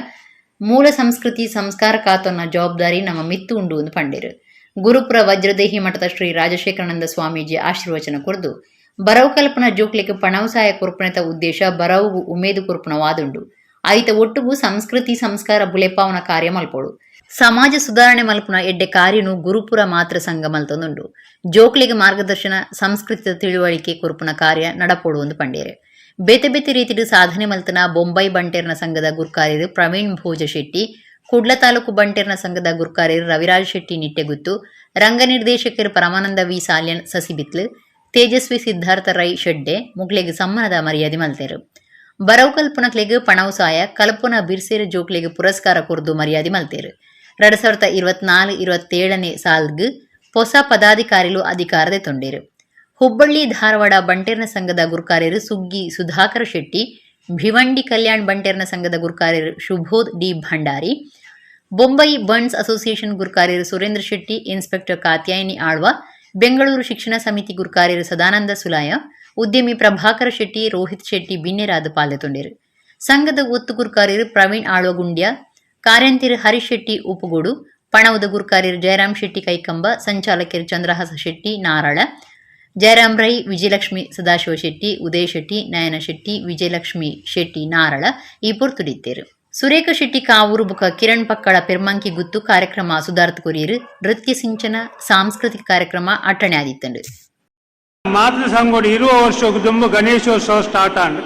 ಮೂಲ ಸಂಸ್ಕೃತಿ ಸಂಸ್ಕಾರ ಕಾತೊನ್ನ ಜವಾಬ್ದಾರಿ ನಮ್ಮ ಮಿತ್ತು ಉಂಡು ಎಂದು ಪಂಡೇರು. ಗುರುಪುರ ವಜ್ರದೇಹಿ ಮಠದ ಶ್ರೀ ರಾಜಶೇಖರಾನಂದ ಸ್ವಾಮೀಜಿ ಆಶೀರ್ವಚನ ಕೊರ್ದು ಬರವು ಕಲ್ಪನಾ ಜೋಕ್ಲಿಗೆ ಪಣವಸಾಯ ಕೊರ್ಪಣೆತ ಉದ್ದೇಶ ಬರವು ಉಮೇದು ಕೊರ್ಪಣವಾದುಂಡು, ಐತ ಒಟ್ಟುಗು ಸಂಸ್ಕೃತಿ ಸಂಸ್ಕಾರ ಬುಲೆಪಾವನ ಕಾರ್ಯ ಮಲ್ಪೋಡು, ಸಮಾಜ ಸುಧಾರಣೆ ಮಲ್ಪುನ ಎಡ್ಡೆ ಕಾರ್ಯನು ಗುರುಪುರ ಮಾತ್ರ ಸಂಘ ಮಲ್ತೊಂದುಂಡು, ಜೋಕ್ಲಿಗೆ ಮಾರ್ಗದರ್ಶನ ಸಂಸ್ಕೃತಿಯ ತಿಳುವಳಿಕೆ ಕೊರ್ಪುನ ಕಾರ್ಯ ನಡಪೋಡು ಎಂದು ಪಂಡೇರು. ಬೇತೆ ಬೇತೆ ರೀತಿಡು ಸಾಧನೆ ಮಲ್ತನ ಬೊಂಬೈ ಬಂಟೇರ್ನ ಸಂಘದ ಗುರ್ಕಾರ್ಯರು ಪ್ರವೀಣ್ ಭೋಜ ಶೆಟ್ಟಿ, ಕುಡ್ಲ ತಾಲೂಕು ಬಂಟೇರ್ನ ಸಂಘದ ಗುರ್ಕಾರ್ಯರು ರವಿರಾಜ್ ಶೆಟ್ಟಿ ನಿಟ್ಟೆಗುತ್ತು, ರಂಗ ನಿರ್ದೇಶಕರು ಪರಮಾನಂದ ವಿ ಸಾಲ್ಯನ್ ಸಸಿಬಿತ್ಲು, ತೇಜಸ್ವಿ ಸಿದ್ಧಾರ್ಥ ರೈ ಶೆಡ್ಡೆ ಮುಕ್ಲೆಗ್ ಸಮ್ಮಾನದ ಮರ್ಯಾದೆ ಮಲ್ತೇರು. ಬರವು ಕಲ್ಪನಕ್ಲೆಗ್ ಪಣವು ಸಾಯ, ಕಲ್ಪನ ಬಿರ್ಸೇರು ಜೋಕ್ಲೆಗ್ ಪುರಸ್ಕಾರ ಕೊರ್ದು ಮರ್ಯಾದೆ ಮಲ್ತೇರು. 2024-27 ಸಾಲ್ಗ್ ಹೊಸ ಪದಾಧಿಕಾರಿಲು ಅಧಿಕಾರದೆ ತೊಂಡೇರು. ಹುಬ್ಬಳ್ಳಿ ಧಾರವಾಡ ಬಂಟೇರ್ನ ಸಂಘದ ಗುರ್ಕಾರ್ಯರು ಸುಗ್ಗಿ ಸುಧಾಕರ ಶೆಟ್ಟಿ, ಭಿವಂಡಿ ಕಲ್ಯಾಣ್ ಬಂಟೇರ್ನ ಸಂಘದ ಗುರ್ಕಾರ್ಯರು ಶುಭೋದ್ ಡಿ ಭಂಡಾರಿ, ಬೊಂಬೈ ಬಂಟ್ಸ್ ಅಸೋಸಿಯೇಷನ್ ಗುರ್ಕಾರ್ಯರು ಸುರೇಂದ್ರ ಶೆಟ್ಟಿ, ಇನ್ಸ್ಪೆಕ್ಟರ್ ಕಾತ್ಯಾಯಿನಿ ಆಳ್ವ, ಬೆಂಗಳೂರು ಶಿಕ್ಷಣ ಸಮಿತಿ ಗುರ್ಕಾರ್ಯರು ಸದಾನಂದ ಸುಲಾಯ, ಉದ್ಯಮಿ ಪ್ರಭಾಕರ ಶೆಟ್ಟಿ, ರೋಹಿತ್ ಶೆಟ್ಟಿ ಬಿನ್ನೆರಾದ ಪಾಲ್ಗೊಂಡರು. ಸಂಘದ ಒತ್ತು ಗುರ್ಕಾರ್ಯರು ಪ್ರವೀಣ್ ಆಳ್ವ ಗುಂಡ್ಯ, ಕಾರ್ಯಂತಿರು ಹರೀಶ್ ಶೆಟ್ಟಿ ಉಪಗೋಡು, ಪಣವುದ ಗುರ್ಕಾರ್ಯರು ಜಯರಾಮ್ ಶೆಟ್ಟಿ ಕೈಕಂಬ, ಸಂಚಾಲಕರು ಚಂದ್ರಹಾಸ ಶೆಟ್ಟಿ ನಾರಾಳ, ಜಯರಾಮ್ ರೈ, ವಿಜಯಲಕ್ಷ್ಮಿ ಸದಾಶಿವ ಶೆಟ್ಟಿ, ಉದಯ ಶೆಟ್ಟಿ, ನಯನ ಶೆಟ್ಟಿ, ವಿಜಯಲಕ್ಷ್ಮಿ ಶೆಟ್ಟಿ ನಾರಳ ಈ ಪೊರ್ತುಡಿತ್ತೇರು. ಸುರೇಖ ಶೆಟ್ಟಿ ಕಾವೂರು ಬುಕ ಕಿರಣ್ ಪಕ್ಕಳ ಪೆರ್ಮಂಕಿ ಗುತ್ತು ಕಾರ್ಯಕ್ರಮ ಸುಧಾರ್ಥ ಕೊರಿಯರು. ನೃತ್ಯ ಸಿಂಚನ ಸಾಂಸ್ಕೃತಿಕ ಕಾರ್ಯಕ್ರಮ ಅಟ್ಟಣೆ ಆದಿತ್ತಂಡು. ಮಾತೃ ಸಂಘೋಡು ಇರುವ ವರ್ಷ ದುಂಬು ಗಣೇಶೋತ್ಸವ ಸ್ಟಾರ್ಟ್ ಆಂಡ್.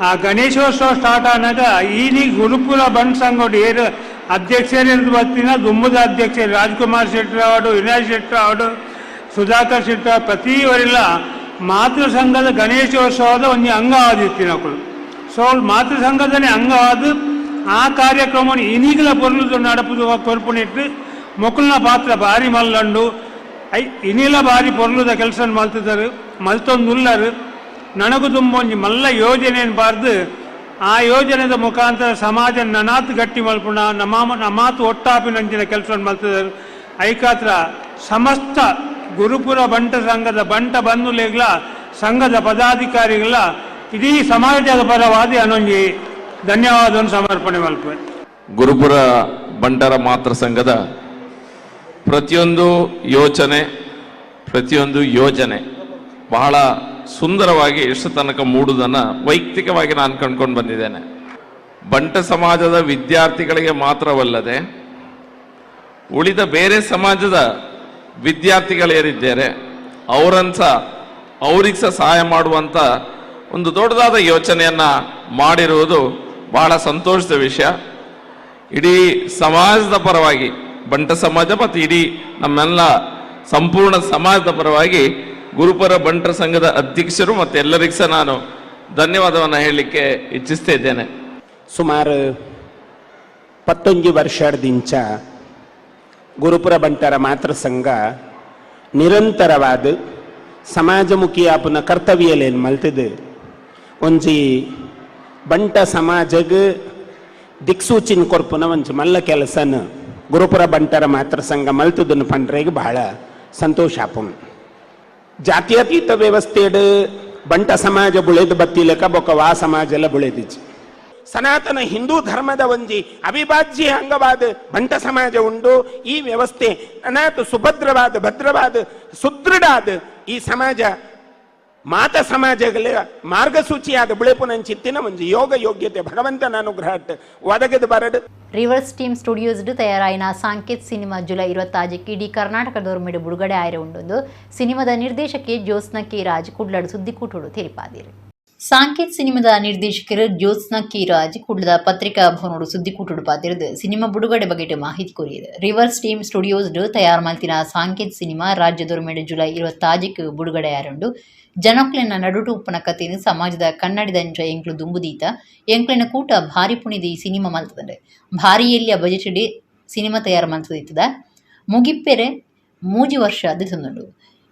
ಆ ಗಣೇಶೋತ್ಸವ ಸ್ಟಾರ್ಟ್ ಆನಾಗ ಈನಿ ಗುರುಕುಲ ಬಂಟ್ ಸಂಘೋಡು ಏರು ಅಧ್ಯಕ್ಷರು ಬರ್ತಿನ ದುಂಬುದ ಅಧ್ಯಕ್ಷರು ರಾಜ್ಕುಮಾರ್ ಶೆಟ್ಟರ್ ಅವಡು, ವಿನಯ್ ಶೆಟ್ಟರ್ ಅವಡು, ಸುಧಾಕರ್ ಶೆಟ್ಟರ್ ಪ್ರತಿಯವರೆಲ್ಲ ಮಾತೃ ಸಂಘದ ಗಣೇಶೋತ್ಸವದ ಒಂದು ಅಂಗವಾದಿತ್ತಿನಕುಲು. ಸೊ ಮಾತೃ ಸಂಘದನೇ ಅಂಗವಾದ ಆ ಕಾರ್ಯಕ್ರಮವನ್ನು ಇನಿಗಲ ಪೊರ್ಲು ನಡಪುದು ಕೊರ್ಪುನಿಟ್ಟು ಮೊಕುಲ್ನ ಪಾತ್ರ ಭಾರಿ ಮಲ್ಲಂಡು. I ಇನಿಲ ಭಾರಿ ಪೊರ್ಲುದ ಕೆಲಸ ಮಲ್ತಿದ್ದಾರೆ ಮಲ್ತೊಂದುಲ್ಲರು. ನನಗು ತುಂಬೊಂಜಿ ಮಲ್ಲ ಯೋಜನೆಯನ್ನು ಬಾರ್ದು ಆ ಯೋಜನೆದ ಮುಖಾಂತರ ಸಮಾಜ ನನಾತ್ ಗಟ್ಟಿ ಮಲ್ಪುಣ ನಮಾಮ ನಮಾತು ಒಟ್ಟಾಪಿನಂಚಿನ ಕೆಲಸ ಮಲ್ತಿದ್ದಾರೆ. ಐಕಾತ್ರ ಸಮಸ್ತ ಗುರುಪುರ ಬಂಟ ಸಂಘದ ಬಂಟ ಬಂಧುಲೆಗ್ಲ ಸಂಘದ ಪದಾಧಿಕಾರಿಗಳ ಇಡೀ ಸಮಾಜದ ಪರವಾದಿ ಅನೊಂಜಿ ಧನ್ಯವಾದವನ್ನು ಸಮರ್ಪಣೆ ಮಲ್ಪೆ. ಗುರುಪುರ ಬಂಟರ ಮಾತೃ ಸಂಘದ ಪ್ರತಿಯೊಂದು ಯೋಚನೆ ಪ್ರತಿಯೊಂದು ಯೋಜನೆ ಬಹಳ ಸುಂದರವಾಗಿ ಎಷ್ಟು ತನಕ ಮೂಡುವುದನ್ನು ವೈಯಕ್ತಿಕವಾಗಿ ನಾನು ಕಂಡ್ಕೊಂಡು ಬಂದಿದ್ದೇನೆ. ಬಂಟ ಸಮಾಜದ ವಿದ್ಯಾರ್ಥಿಗಳಿಗೆ ಮಾತ್ರವಲ್ಲದೆ ಉಳಿದ ಬೇರೆ ಸಮಾಜದ ವಿದ್ಯಾರ್ಥಿಗಳೇನಿದ್ದಾರೆ ಅವರನ್ನು ಸಹ ಅವ್ರಿಗೆ ಸಹ ಸಹಾಯ ಮಾಡುವಂಥ ಒಂದು ದೊಡ್ಡದಾದ ಯೋಚನೆಯನ್ನು ಮಾಡಿರುವುದು ಬಹಳ ಸಂತೋಷದ ವಿಷಯ. ಇಡೀ ಸಮಾಜದ ಪರವಾಗಿ, ಬಂಟ ಸಮಾಜ ಮತ್ತು ಇಡೀ ನಮ್ಮೆಲ್ಲ ಸಂಪೂರ್ಣ ಸಮಾಜದ ಪರವಾಗಿ ಗುರುಪರ ಬಂಟರ ಸಂಘದ ಅಧ್ಯಕ್ಷರು ಮತ್ತು ಎಲ್ಲರಿಗೂ ಸಹ ನಾನು ಧನ್ಯವಾದವನ್ನು ಹೇಳಲಿಕ್ಕೆ ಇಚ್ಛಿಸ್ತಾ ಇದ್ದೇನೆ. ಸುಮಾರು 19 ವರ್ಷದಿಂಚ ಗುರುಪುರ ಬಂಟರ ಮಾತೃ ಸಂಘ ನಿರಂತರವಾದ ಸಮಾಜಮುಖಿ ಆಪುನ ಕರ್ತವ್ಯಲೇನು ಮಲ್ತದು ಒಂಜಿ ಬಂಟ ಸಮಾಜಗ್ ದಿಕ್ಸೂಚಿನ ಕೊರ್ಪುನ ಒಂಜಿ ಮಲ್ಲ ಕೆಲಸನ ಗುರುಪುರ ಬಂಟರ ಮಾತೃ ಸಂಘ ಮಲ್ತದನ್ನು ಪಂಡ್ರೆಗ್ ಬಹಳ ಸಂತೋಷ ಆಪುಂಡು. ಜಾತ್ಯತೀತ ವ್ಯವಸ್ಥೆಡ್ ಬಂಟ ಸಮಾಜ ಬುಳೆದು ಬತ್ತಿಲೆಕ ಬೊಕ ವಾ ಸಮಾಜ ಎಲ್ಲ ಬುಳೆದಿಜ್ಜಿ. ಸನಾತನ ಹಿಂದೂ ಧರ್ಮದ ಒಂಜಿ ಅವಿಭಾಜ್ಯ ಅಂಗವಾದ ಬಂಟ ಸಮಾಜ ಉಂಡು. ಈ ವ್ಯವಸ್ಥೆ ಅನಾಥ ಸುಭದ್ರವಾದ ಭದ್ರವಾದ ಸುದೃಢಾದ ಈ ಸಮಾಜ ಮಾತ ಸಮಾಜಗಳ ಮಾರ್ಗಸೂಚಿಯಾದ ಬುಳೆಪುನಂಚಿತ್ತಿನ ಒಂಜಿ ಯೋಗ ಯೋಗ್ಯತೆ ಭಗವಂತನ ಅನುಗ್ರಹ ಒದಗದ ಬರಡು. Reverse team studios ತಯಾರಾಯಿನ ಸಾಂಕೇತ್ cinema July 26 ಇಡೀ ಕರ್ನಾಟಕದೊರ್ಮೆಡು ಬಿಡುಗಡೆ ಆಯಿರ ಉಂಡೊಂದು ಸಿನಿಮಾದ ನಿರ್ದೇಶಕಿ ಜ್ಯೋತ್ಸ್ನಾ ಕೆ ರಾಜ್ ಕುಡ್ಲಡು ಸುದ್ದಿಕೂಟುಡು ತೆರಿಪಾದಿರು. ಸಾಂಕೇತ್ ಸಿನಿಮಾದ ನಿರ್ದೇಶಕರು ಜ್ಯೋತ್ಸ್ನಾ ಕೆ ರಾಜ್ ಕುಡ್ಲದ ಪತ್ರಿಕಾ ಭವನೋಡು ಸುದ್ದಿಕೂಟುಡು ಪಾತಿರದು ಸಿನಿಮಾ ಬಿಡುಗಡೆ ಬಗೆಟ್ ಮಾಹಿತಿ ಕೊರಿಯದು. Reverse team studios ತಯಾರು ಮಲ್ತಿನ ಸಾಂಕೇತ್ ಸಿನಿಮಾ ರಾಜ್ಯದೊರ್ಮೆಡು ಜುಲೈ 26 ಬಿಡುಗಡೆ ಆರುಂಡು. ಜನಕ್ಲೆನ ನಡುಟು ಉಪ್ಪನ ಕಥೆನು ಸಮಾಜದ ಕನ್ನಡಿದಂಚ ಎಂಕ್ಲು ದುಂಬುದೀತ ಎಂಕ್ಲೆನ ಕೂಟ ಭಾರಿ ಪುಣಿದ ಈ ಸಿನಿಮಾ ಮಲ್ತದಂಡೆ ಭಾರಿ ಎಲ್ಲಿಯ ಬಜೆಟ್ ಸಿನಿಮಾ ತಯಾರು ಮಲ್ತದಿತ್ತದ ಮುಗಿಪ್ಪೆರೆ 3 ವರ್ಷ ಅದು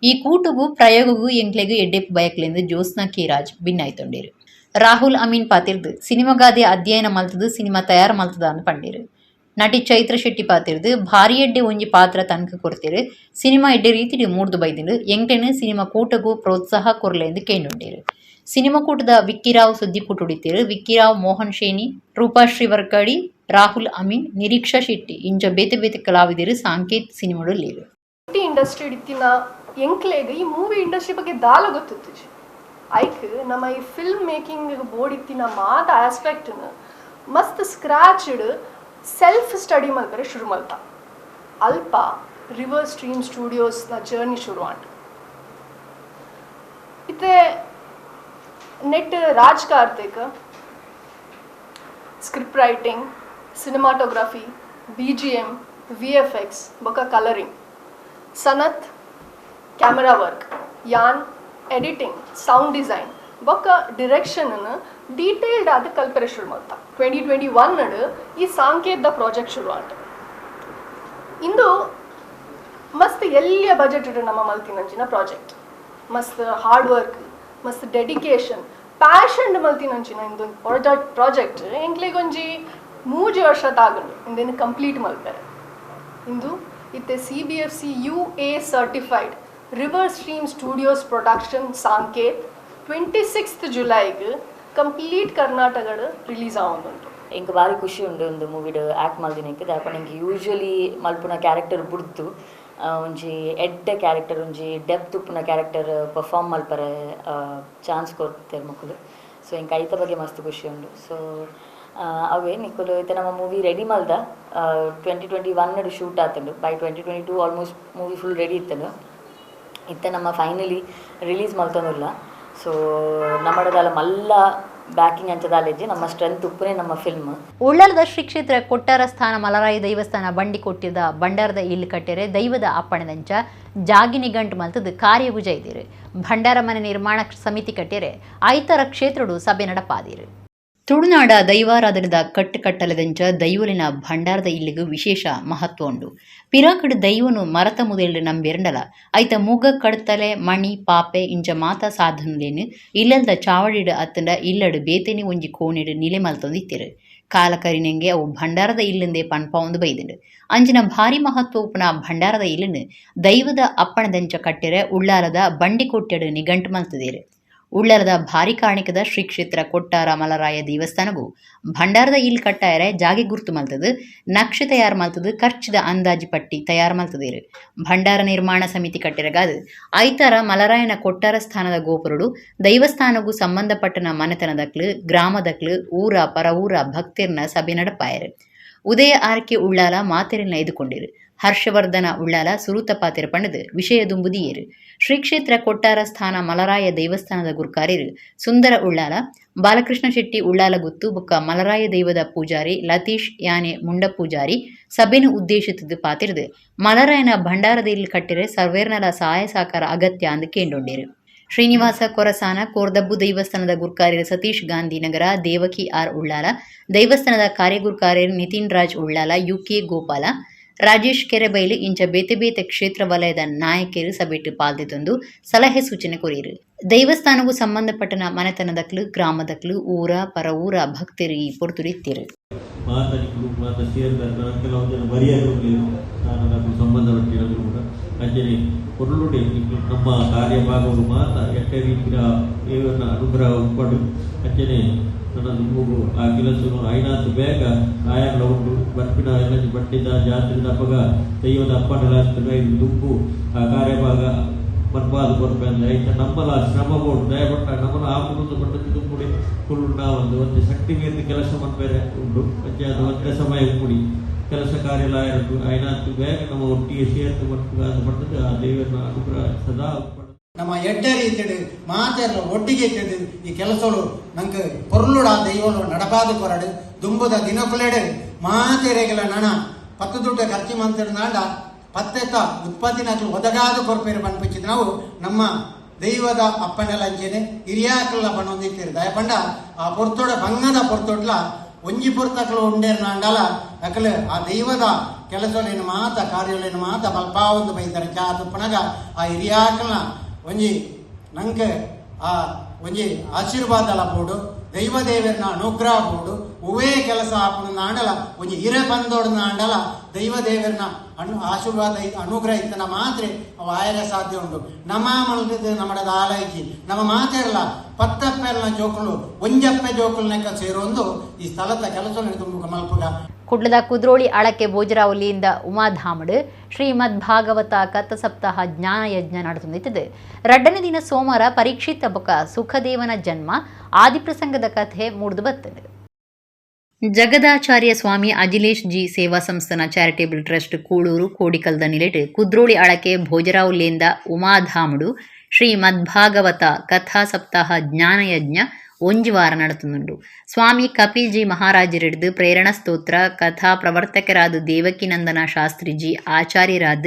ಈ ಕೂಟಗೂ ಪ್ರಯೋಗಗೂ ಎಂಕ್ಲೆಗು ಎಡ್ಡೆಪ್ಪು ಬಯಕ್ಲೆಂದು ಜ್ಯೋತ್ಸ್ನಾ ಕೆ ರಾಜ್ ಭಿನ್ನಾಯ್ತೊಂಡೇರು. ರಾಹುಲ್ ಅಮೀನ್ ಪಾತಿರ್ದು ಸಿನಿಮಾಗಾದೆ ಅಧ್ಯಯನ ಮಲ್ತದು ಸಿನಿಮಾ ತಯಾರು ಮಲ್ತದ ಅಂದ್ ಪಂಡೇರು. ನಟಿ ಚೈತ್ರ ಶೆಟ್ಟಿ ಪಾತಿರ್ದು ಭಾರಿ ಎಡ್ಡೆ ಒಂಜಿ ಪಾತ್ರ ತನಕ ಕೊರ್ತಿರು ಸಿನಿಮಾ ಎಡ್ಡೆ ರೀತಿಡ್ ಮೂಡ್ದು ಬೈದಿಂಡು ಎಂಕ್ಲೆನ್ ಸಿನಿಮಾ ಕೂಟಗೂ ಪ್ರೋತ್ಸಾಹ ಕೊರ್ಲೆಂದು ಕೇಂಡುಂಡೇರು. ಸಿನಿಮಾ ಕೂಟದ ವಿಕ್ಕಿರಾವ್ ಸುದ್ದಿ ಕೂಟುಡಿತೀರು. ವಿಕ್ಕಿರಾವ್, ಮೋಹನ್ ಶೇನಿ, ರೂಪಾಶ್ರೀ ವರ್ಕಾಡಿ, ರಾಹುಲ್ ಅಮೀನ್, ನಿರೀಕ್ಷಾ ಶೆಟ್ಟಿ ಇಂಚ ಬೇತೆ ಬೇತೆ ಕಲಾವಿದರು ಸಾಂಕೇತ್ ಸಿನಿಮಾಡು ಇಂಡಸ್ಟ್ರಿ ಇತ್ತಿನ ಎಂಕ್ಲೆಗ್ ಈ ಮೂವಿ ಇಂಡಸ್ಟ್ರಿ ಬಗ್ಗೆ ದಾಲ ಗೊತ್ತಿತ್ತು. ಐಕ್ ನಮ್ಮ ಈ film making board ಇತ್ತಿನ ಮಾತ ಆಸ್ಪೆಕ್ಟ್ ಮಸ್ತ್ scratch self study ಮಲ್ಪರೆ ಶುರು ಮಲ್ತ ಅಲ್ಪ ರಿವರ್ಸ್ ಸ್ಟ್ರೀಮ್ ಸ್ಟುಡಿಯೋಸ್ನ ಜರ್ನಿ ಶುರು ಆಂಡ್. ಇತ್ತೆ net Raj Karthik script writing, cinematography, BGM, VFX ಬೊಕ colouring, Sanath camera work, ಯಾನ್ editing, sound design ಬೊಕ್ಕ ಡಿರೆಕ್ಷನ್ ಡೀಟೇಲ್ಡ್ ಆದ ಕಲ್ಪರೆ ಶುರು ಮಲ್ತ. 2021 ಈ ಸಾಂಕೇತದ ಪ್ರಾಜೆಕ್ಟ್ ಶುರು ಆಂಡ್. ಇಂದು ಮಸ್ತ್ ಎಲ್ಲಿಯ ಬಜೆಟ್ ನಮ್ಮ ಮಲ್ತಿನಂಚಿನ ಪ್ರಾಜೆಕ್ಟ್, ಮಸ್ತ್ ಹಾರ್ಡ್ ವರ್ಕ್, ಮಸ್ತ್ ಡೆಡಿಕೇಶನ್, ಪ್ಯಾಷನ್ ಮಲ್ತಿನಂಚಿನ ಇಂದೊಂದು ಪ್ರಾಜೆಕ್ಟ್ ಎಂಕ್ಲೆಗೊಂಜಿ 3 ವರ್ಷ ತಾಗುಂಡು ಇಂದೇನು ಕಂಪ್ಲೀಟ್ ಮಲ್ಪೆರೆ. ಇಂದು ಇತ್ತೆ CBFC UA certified river stream studios production Sanket 26 ಜುಲೈಗೆ complete ಕರ್ನಾಟಕಡ್ release ಆವೊಂದುಂಟು. ಎಂಕ್ ಭಾರಿ ಖುಷಿ ಉಂಡು ಒಂದು ಮೂವಿಡ್ ಆ್ಯಕ್ಟ್ ಮಲ್ದಿನಕ್ಕೆ. ದಾಯೆ ಎಂಕ್ ಯೂಶ್ವಲಿ ಮಲ್ಪುನ ಕ್ಯಾರೆಕ್ಟರ್ ಬುಡ್ದು ಒಂಜಿ ಎಡ್ಡೆ ಕ್ಯಾರೆಕ್ಟರ್, ಒಂಜಿ ಡೆಪ್ತ್ ಉಪ್ಪುನ ಕ್ಯಾರೆಕ್ಟರ್ ಪರ್ಫಾರ್ಮ್ ಮಲ್ಪರೆ ಚಾನ್ಸ್ ಕೊರ್ತೆರ್ ಮೊಕುಲು. ಸೊ ಎಂಕ್ ಐತ ಬಗ್ಗೆ ಮಸ್ತ್ ಖುಷಿ ಉಂಡು. ಸೊ ಅವೇ ನಿಕುಲು ಇತ್ತೆ ನಮ್ಮ ಮೂವಿ ರೆಡಿ ಮಲ್ದ 2021 ಶೂಟ್ ಆತುಂಡು. By 2022 almost movie full ready ಇತ್ತುಂಡು. ಇತ್ತೆ ನಮ್ಮ ಫೈನಲಿ ರಿಲೀಸ್ ಮಲ್ತೊಂದುಲ್ಲ. ಸೊ ನಮ್ಮಡದಾಲ ಮಲ್ಲ ಬ್ಯಾಕಿಂಗ್ ಅಂಚದಾಲೆಜ್ಜಿ ನಮ್ಮ ಸ್ಟ್ರೆಂತ್ ಉಪ್ಪುನೆ ನಮ್ಮ ಫಿಲ್ಮ್. ಉಳ್ಳಾಲದ ಶ್ರೀ ಕ್ಷೇತ್ರ ಕೊಟ್ಟಾರ ಸ್ಥಾನ ಮಲರಾಯ ದೈವಸ್ಥಾನ ಬಂಡಿಕೊಟ್ಟಿದ ಭಂಡಾರದ ಇಲ್ಲು ಕಟ್ಟೆರೆ ದೈವದ ಅಪ್ಪಣೆದಂಚ ಜಾಗಿನಿ ಗಂಟು ಮಲ್ತದ್ದು ಕಾರ್ಯಭುಜ ಇದ್ದೀರು. ಭಂಡಾರ ಮನೆ ನಿರ್ಮಾಣ ಸಮಿತಿ ಕಟ್ಟೆರೆ ಐತರ ಕ್ಷೇತ್ರಡು ಸಭೆ ನಡಪಾದಿರು. ತುಳುನಾಡ ದೈವಾರಾಧನದ ಕಟ್ಟುಕಟ್ಟಲದಂಚ ದೈವಲಿನ ಭಂಡಾರದ ಇಲ್ಲಿಗೂ ವಿಶೇಷ ಮಹತ್ವ ಉಂಡು. ಪಿರಾಕಡು ದೈವನು ಮರತ ಮುದೆಲ್ಡು ನಂಬಿರಂಡಲ ಐತ ಮೂಗ ಕಡ್ತಲೆ ಮಣಿ ಪಾಪೆ ಇಂಚ ಮಾತಾ ಸಾಧನಲೇನು ಇಲ್ಲಲ್ದ ಚಾವಡಿಡು ಅತ್ತಂಡ ಇಲ್ಲಡು ಬೇತೆನಿ ಒಂಜಿ ಕೋಣಿಡು ನಿಲೆ ಮಲ್ತೊಂದಿತ್ತಿರು. ಕಾಲಕರಿನೆಂಗೆ ಅವು ಭಂಡಾರದ ಇಲ್ಲಂದೇ ಪನ್ಪಾವೊಂದು ಬೈದುಂಡು. ಅಂಚಿನ ಭಾರಿ ಮಹತ್ವ ಉಪ್ಪುನ ಭಂಡಾರದ ಇಲ್ಲನ್ನು ದೈವದ ಅಪ್ಪಣದಂಚ ಕಟ್ಟೆರೆ ಉಳ್ಳಾಲದ ಬಂಡಿಕೊಟ್ಟೆಡು ನಿಗಂಟು ಮಲ್ತದೇರು. ಉಳ್ಳಾಲದ ಭಾರಿ ಕಾಣಿಕದ ಶ್ರೀ ಕ್ಷೇತ್ರ ಕೊಟ್ಟಾರ ಮಲರಾಯ ದೇವಸ್ಥಾನಗೂ ಭಂಡಾರದ ಇಲ್ ಕಟ್ಟಾಯರೆ ಜಾಗೆ ಗುರ್ತು ಮಲ್ತದು, ನಕ್ಷೆ ತಯಾರು ಮಲ್ತದು, ಖರ್ಚಿದ ಅಂದಾಜು ಪಟ್ಟಿ ತಯಾರು ಮಲ್ತದೇರು. ಭಂಡಾರ ನಿರ್ಮಾಣ ಸಮಿತಿ ಕಟ್ಟಿರಗಾದು ಐತರ ಮಲರಾಯನ ಕೊಟ್ಟಾರ ಸ್ಥಾನದ ಗೋಪುರುಡು ದೈವಸ್ಥಾನಗೂ ಸಂಬಂಧಪಟ್ಟನ ಮನೆತನದಕ್ಲು ಗ್ರಾಮದಕ್ಲು ಊರ ಪರ ಊರ ಭಕ್ತಿರ್ನ ಸಭೆ ನಡಪಾಯರು. ಉದಯ ಆರ್ಕೆ ಉಳ್ಳಾಲ ಮಾತೆರಿನ ಎದುಕೊಂಡಿರು. ಹರ್ಷವರ್ಧನ ಉಳ್ಳಾಲ ಸುರುತ ಪಾತಿರ ಪಂಡದು ವಿಷಯ ದುಂಬುದಿಯೇರು. ಶ್ರೀ ಕ್ಷೇತ್ರ ಕೊಟ್ಟಾರ ಸ್ಥಾನ ಮಲರಾಯ ದೇವಸ್ಥಾನದ ಗುರುಕಾರ್ಯರು ಸುಂದರ ಉಳ್ಳಾಲ, ಬಾಲಕೃಷ್ಣ ಶೆಟ್ಟಿ ಉಳ್ಳಾಲ ಗುತ್ತು ಬೊಕ್ಕ ಮಲರಾಯ ದೈವದ ಪೂಜಾರಿ ಲತೀಶ್ ಯಾನೆ ಮುಂಡ ಪೂಜಾರಿ ಸಭೆನು ಉದ್ದೇಶಿತದ್ದು ಪಾತಿರದು ಮಲರಾಯನ ಭಂಡಾರದಲ್ಲಿ ಕಟ್ಟಿರೆ ಸರ್ವೇರ್ನಲ ಸಹಾಯ ಸಹಕಾರ ಅಗತ್ಯ ಅಂದು ಕೇಂಡೊಂಡೇರು. ಶ್ರೀನಿವಾಸ ಕೊರಸಾನ ಕೋರ್ದಬ್ಬು ದೇವಸ್ಥಾನದ ಗುರುಕಾರ್ಯರು ಸತೀಶ್ ಗಾಂಧಿನಗರ, ದೇವಕಿ ಆರ್ ಉಳ್ಳಾಲ, ದೇವಸ್ಥಾನದ ಕಾರ್ಯಗುರುಕಾರ್ಯರು ನಿತಿನ್ ರಾಜ್ ಉಳ್ಳಾಲ, ಯುಕೆ ಗೋಪಾಲ, ರಾಜೇಶ್ ಕೆರೆಬೈಲು ಇಂಚ ಬೇತೆ ಬೇತೆ ಕ್ಷೇತ್ರ ವಲಯದ ನಾಯಕರು ಸಭೆಟ್ ಪಾಲ್ದಿತೊಂದು ಸಲಹೆ ಸೂಚನೆ ಕೊರಿಯರು. ದೈವಸ್ಥಾನಗೂ ಸಂಬಂಧಪಟ್ಟನ ಮನೆತನದಕ್ಲು, ಗ್ರಾಮದಕ್ಲು, ಊರ ಪರ ಊರ ಭಕ್ತರು ಈ ಪೊರ್ತುಡಿತ್ತಿರು. ಮಾತನಿಕರು ಮಾತ ಸೇರಿದ ಕೆಲವು ಜನ ಬರಿಯರು ನಾನು ಸಂಬಂಧಪಟ್ಟಿರೋದು ಕೂಡ ಅಂಚನೆ ಕೊರಳುಡೆ ನಮ್ಮ ಕಾರ್ಯಭಾಗವರು ಮಾತ ಎಟ್ಟ ರೀತಿಯ ದೇವರ ಅನುಗ್ರಹ ಉಪ್ಪಡು ಅಂಚನೆ ನನ್ನ ದುಂಬುಗು ಆ ಕೆಲಸನು ಐನಾತ್ ಬೇಗ ಆಯರ್ಲ ಉಂಡು ಬರ್ಪಿನ ಎಲ್ಲ ಬಟ್ಟಿದ ಜಾತ್ರೆದ ಅಪ್ಪಗ ದೈವದ ಅಪ್ಪನ ದುಂಬು ಆ ಕಾರ್ಯಭಾಗ ಬರ್ಬಾದು ಕೊರ್ಪೆ ಅಂದ್ರೆ ಐತ ನಮ್ಮಲ ಶ್ರಮ ಬೋಡು ದಯಪಟ್ಟ ನಮ್ಮಲ ಆ ಕುಟುಂಬ ಪಟ್ಟದ ದುಂಬುಡಿ ಕುಳ್ಳುಂಡ ಒಂದು ಒಂದು ಶಕ್ತಿ ಮೀರಿದ ಕೆಲಸ ಬೇರೆ ಉಂಡು ಅಂಚೆ ಅದು ಒಂದೇ ಸಮಯ ಉಂಬುಡಿ ಕೆಲಸ ಕಾರ್ಯ ಉಂಟು ಐನಾತ್ ಬೇಗ ನಮ್ಮ ಒಟ್ಟಿಗೆ ಸೇರ್ತು ಪಟ್ಟದ್ದು ಆ ದೇವರ ಅನುಗ್ರಹ ಸದಾ. ನಮ್ಮ ಎಡ್ಡೆ ರೀತಿಡು ಮಾತೆಲ್ಲ ಒಟ್ಟಿಗೆ ತಿಳಿದು ಈ ಕೆಲಸಗಳು ನಂಗೆ ಪೊರ್ಲುಡ ದೈವಲು ನಡಪಾದ ಕೊರಡು ದುಂಬುದ ದಿನಕುಲೆಡೆ ಮಾತೆರೆಗಲ ನಣ ಪತ್ತು ದುಡ್ಡು ಖರ್ಚು ಮಂತಿರ್ನಾಂಡ ಪತ್ತೆತ್ತ ಉತ್ಪತ್ತಿನಕ್ಲು ಒದಗಾದ ಕೊರ್ಪೇರು ಪನ್ಪಿಚ್ಚಿದ ನಾವು ನಮ್ಮ ದೈವದ ಅಪ್ಪನೆಲ್ಲ ಅಂಚೆನೆ ಹಿರಿಯಾಕಲ್ಲ ಬಣ್ಣೊಂದಿತ್ತೀರು. ದಯಪಂಡ ಆ ಪೊರ್ತೋಡ ಬಂಗದ ಪೊರ್ತೊಡ್ಲ ಒಂಜಿ ಪೊರ್ತಕ್ಲು ಉಂಡೇರ್ನಾಂಡಲ ಅಕಲು ಆ ದೈವದ ಕೆಲಸಲೇನು ಮಾತ ಕಾರ್ಯಲೇನು ಮಾತ ಬಲ್ಪಾವೊಂದು ಬೈತಾರೆ ಚಾ ತುಪ್ಪನಗ ಆ ಹಿರಿಯಾಕಲ್ನ ಒಂಜಿ ನಂಗೆ ಆ ಒಂಜಿ ಆಶೀರ್ವಾದಲ ಬೋಡು ದೈವ ದೇವರನ್ನ ಅನುಗ್ರಹ ಬೋಡು ಹೂವೇ ಕೆಲಸ ಆಪುನ ನಾಂಡಲ ಒಂಜಿ ಹಿರ ಬಂದೋಡು ನಾಂಡಲ ದೈವ ದೇವರನ್ನ ಆಶೀರ್ವಾದ ಅನುಗ್ರಹ ಇತ್ತನ ಮಾತ್ರ ಅವು ಆಯರ ಸಾಧ್ಯ ಉಂಟು. ನಮ್ಮ ಮಲ್ದಿದ್ದು ನಮ್ಮ ದಾಲೈಕಿ ನಮ್ಮ ಮಾತೆರಲ್ಲ ಪತ್ತಪ್ಪೆಲ್ಲ ಜೋಕುಲು ಒಂಜಪ್ಪೆ ಜೋಕುಲ್ನೆಕ್ಕ ಸೇರೊಂದು ಈ ಸ್ಥಳದ ಕೆಲಸ ತುಂಬ ಮಲ್ಪುಗ. ಕುಡ್ಲದ ಕುದ್ರೋಳಿ ಅಳಕೆ ಭೋಜರಾವಲಿಯಿಂದ ಉಮಾಧಾಮಡು ಶ್ರೀಮದ್ ಭಾಗವತ ಕಥ ಸಪ್ತಾಹ ಜ್ಞಾನ ಯಜ್ಞ ನಡೆದುತ್ತಿದೆ. ರಡ್ಡನೇ ದಿನ ಸೋಮವಾರ ಪರೀಕ್ಷಿತ ಬೊಕ ಸುಖದೇವನ ಜನ್ಮ ಆದಿಪ್ರಸಂಗದ ಕಥೆ ಮೂಡ್ದು ಬರ್ತದೆ. ಜಗದಾಚಾರ್ಯ ಸ್ವಾಮಿ ಅಜಿಲೇಶ್ ಜಿ ಸೇವಾ ಸಂಸ್ಥಾನ ಚಾರಿಟೇಬಲ್ ಟ್ರಸ್ಟ್ ಕೂಳೂರು ಕೋಡಿಕಲ್ದ ನಿಲೆಟ್ ಕುದ್ರೋಳಿ ಅಳಕೆ ಭೋಜರಾವುಲಿಯಿಂದ ಉಮಾಧಾಮಡು ಶ್ರೀಮದ್ಭಾಗವತ ಕಥಾ ಸಪ್ತಾಹ ಜ್ಞಾನಯಜ್ಞ ಒಂಜಿ ವಾರ ನಡೆತುಂಡು. ಸ್ವಾಮಿ ಕಪಿಲ್ ಜಿ ಮಹಾರಾಜರಿಡ್ದು ಪ್ರೇರಣಾ ಸ್ತೋತ್ರ ಕಥಾ ಪ್ರವರ್ತಕರಾದ ದೇವಕಿನಂದನ ಶಾಸ್ತ್ರಿಜಿ ಆಚಾರ್ಯರಾದ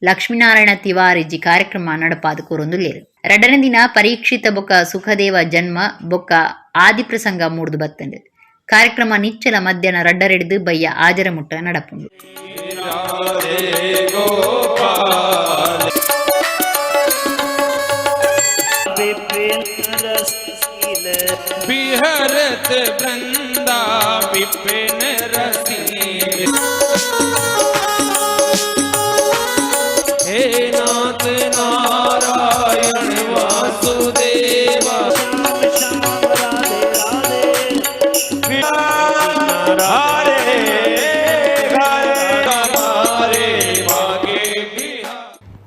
ಲಕ್ಷ್ಮೀನಾರಾಯಣ ತಿವಾರಿಜಿ ಕಾರ್ಯಕ್ರಮ ನಡಪಾದ ಕೂರೊಂದುಲ್ಲೇರು. ರಡ್ಡನೇ ದಿನ ಪರೀಕ್ಷಿತ ಬೊಕ್ಕ ಸುಖದೇವ ಜನ್ಮ ಬೊಕ್ಕ ಆದಿಪ್ರಸಂಗ ಮೂಡ್ದು ಬತ್ತಂಡು. ಕಾರ್ಯಕ್ರಮ ನಿಚ್ಚಲ ಮಧ್ಯಾಹ್ನ ರಡ್ಡರೆಡ್ದು ಬಯ್ಯ ಆಜರ ಮುಟ್ಟ ನಡಪುಂಡು. बिहरत वृंदा विपिन रसील हे नाथ नारायण वासुदेव हरे हरे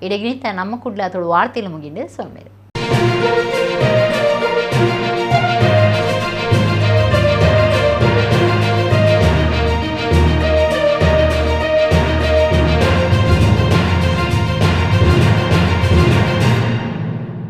ಇಡಗಿನಿತ ನಮ್ಮ ಕುಡ್ಲ ತುಳು ವಾರ್ತೆಲು ಮುಗಿಂಡು ಸೊಮ್ಮೆರು.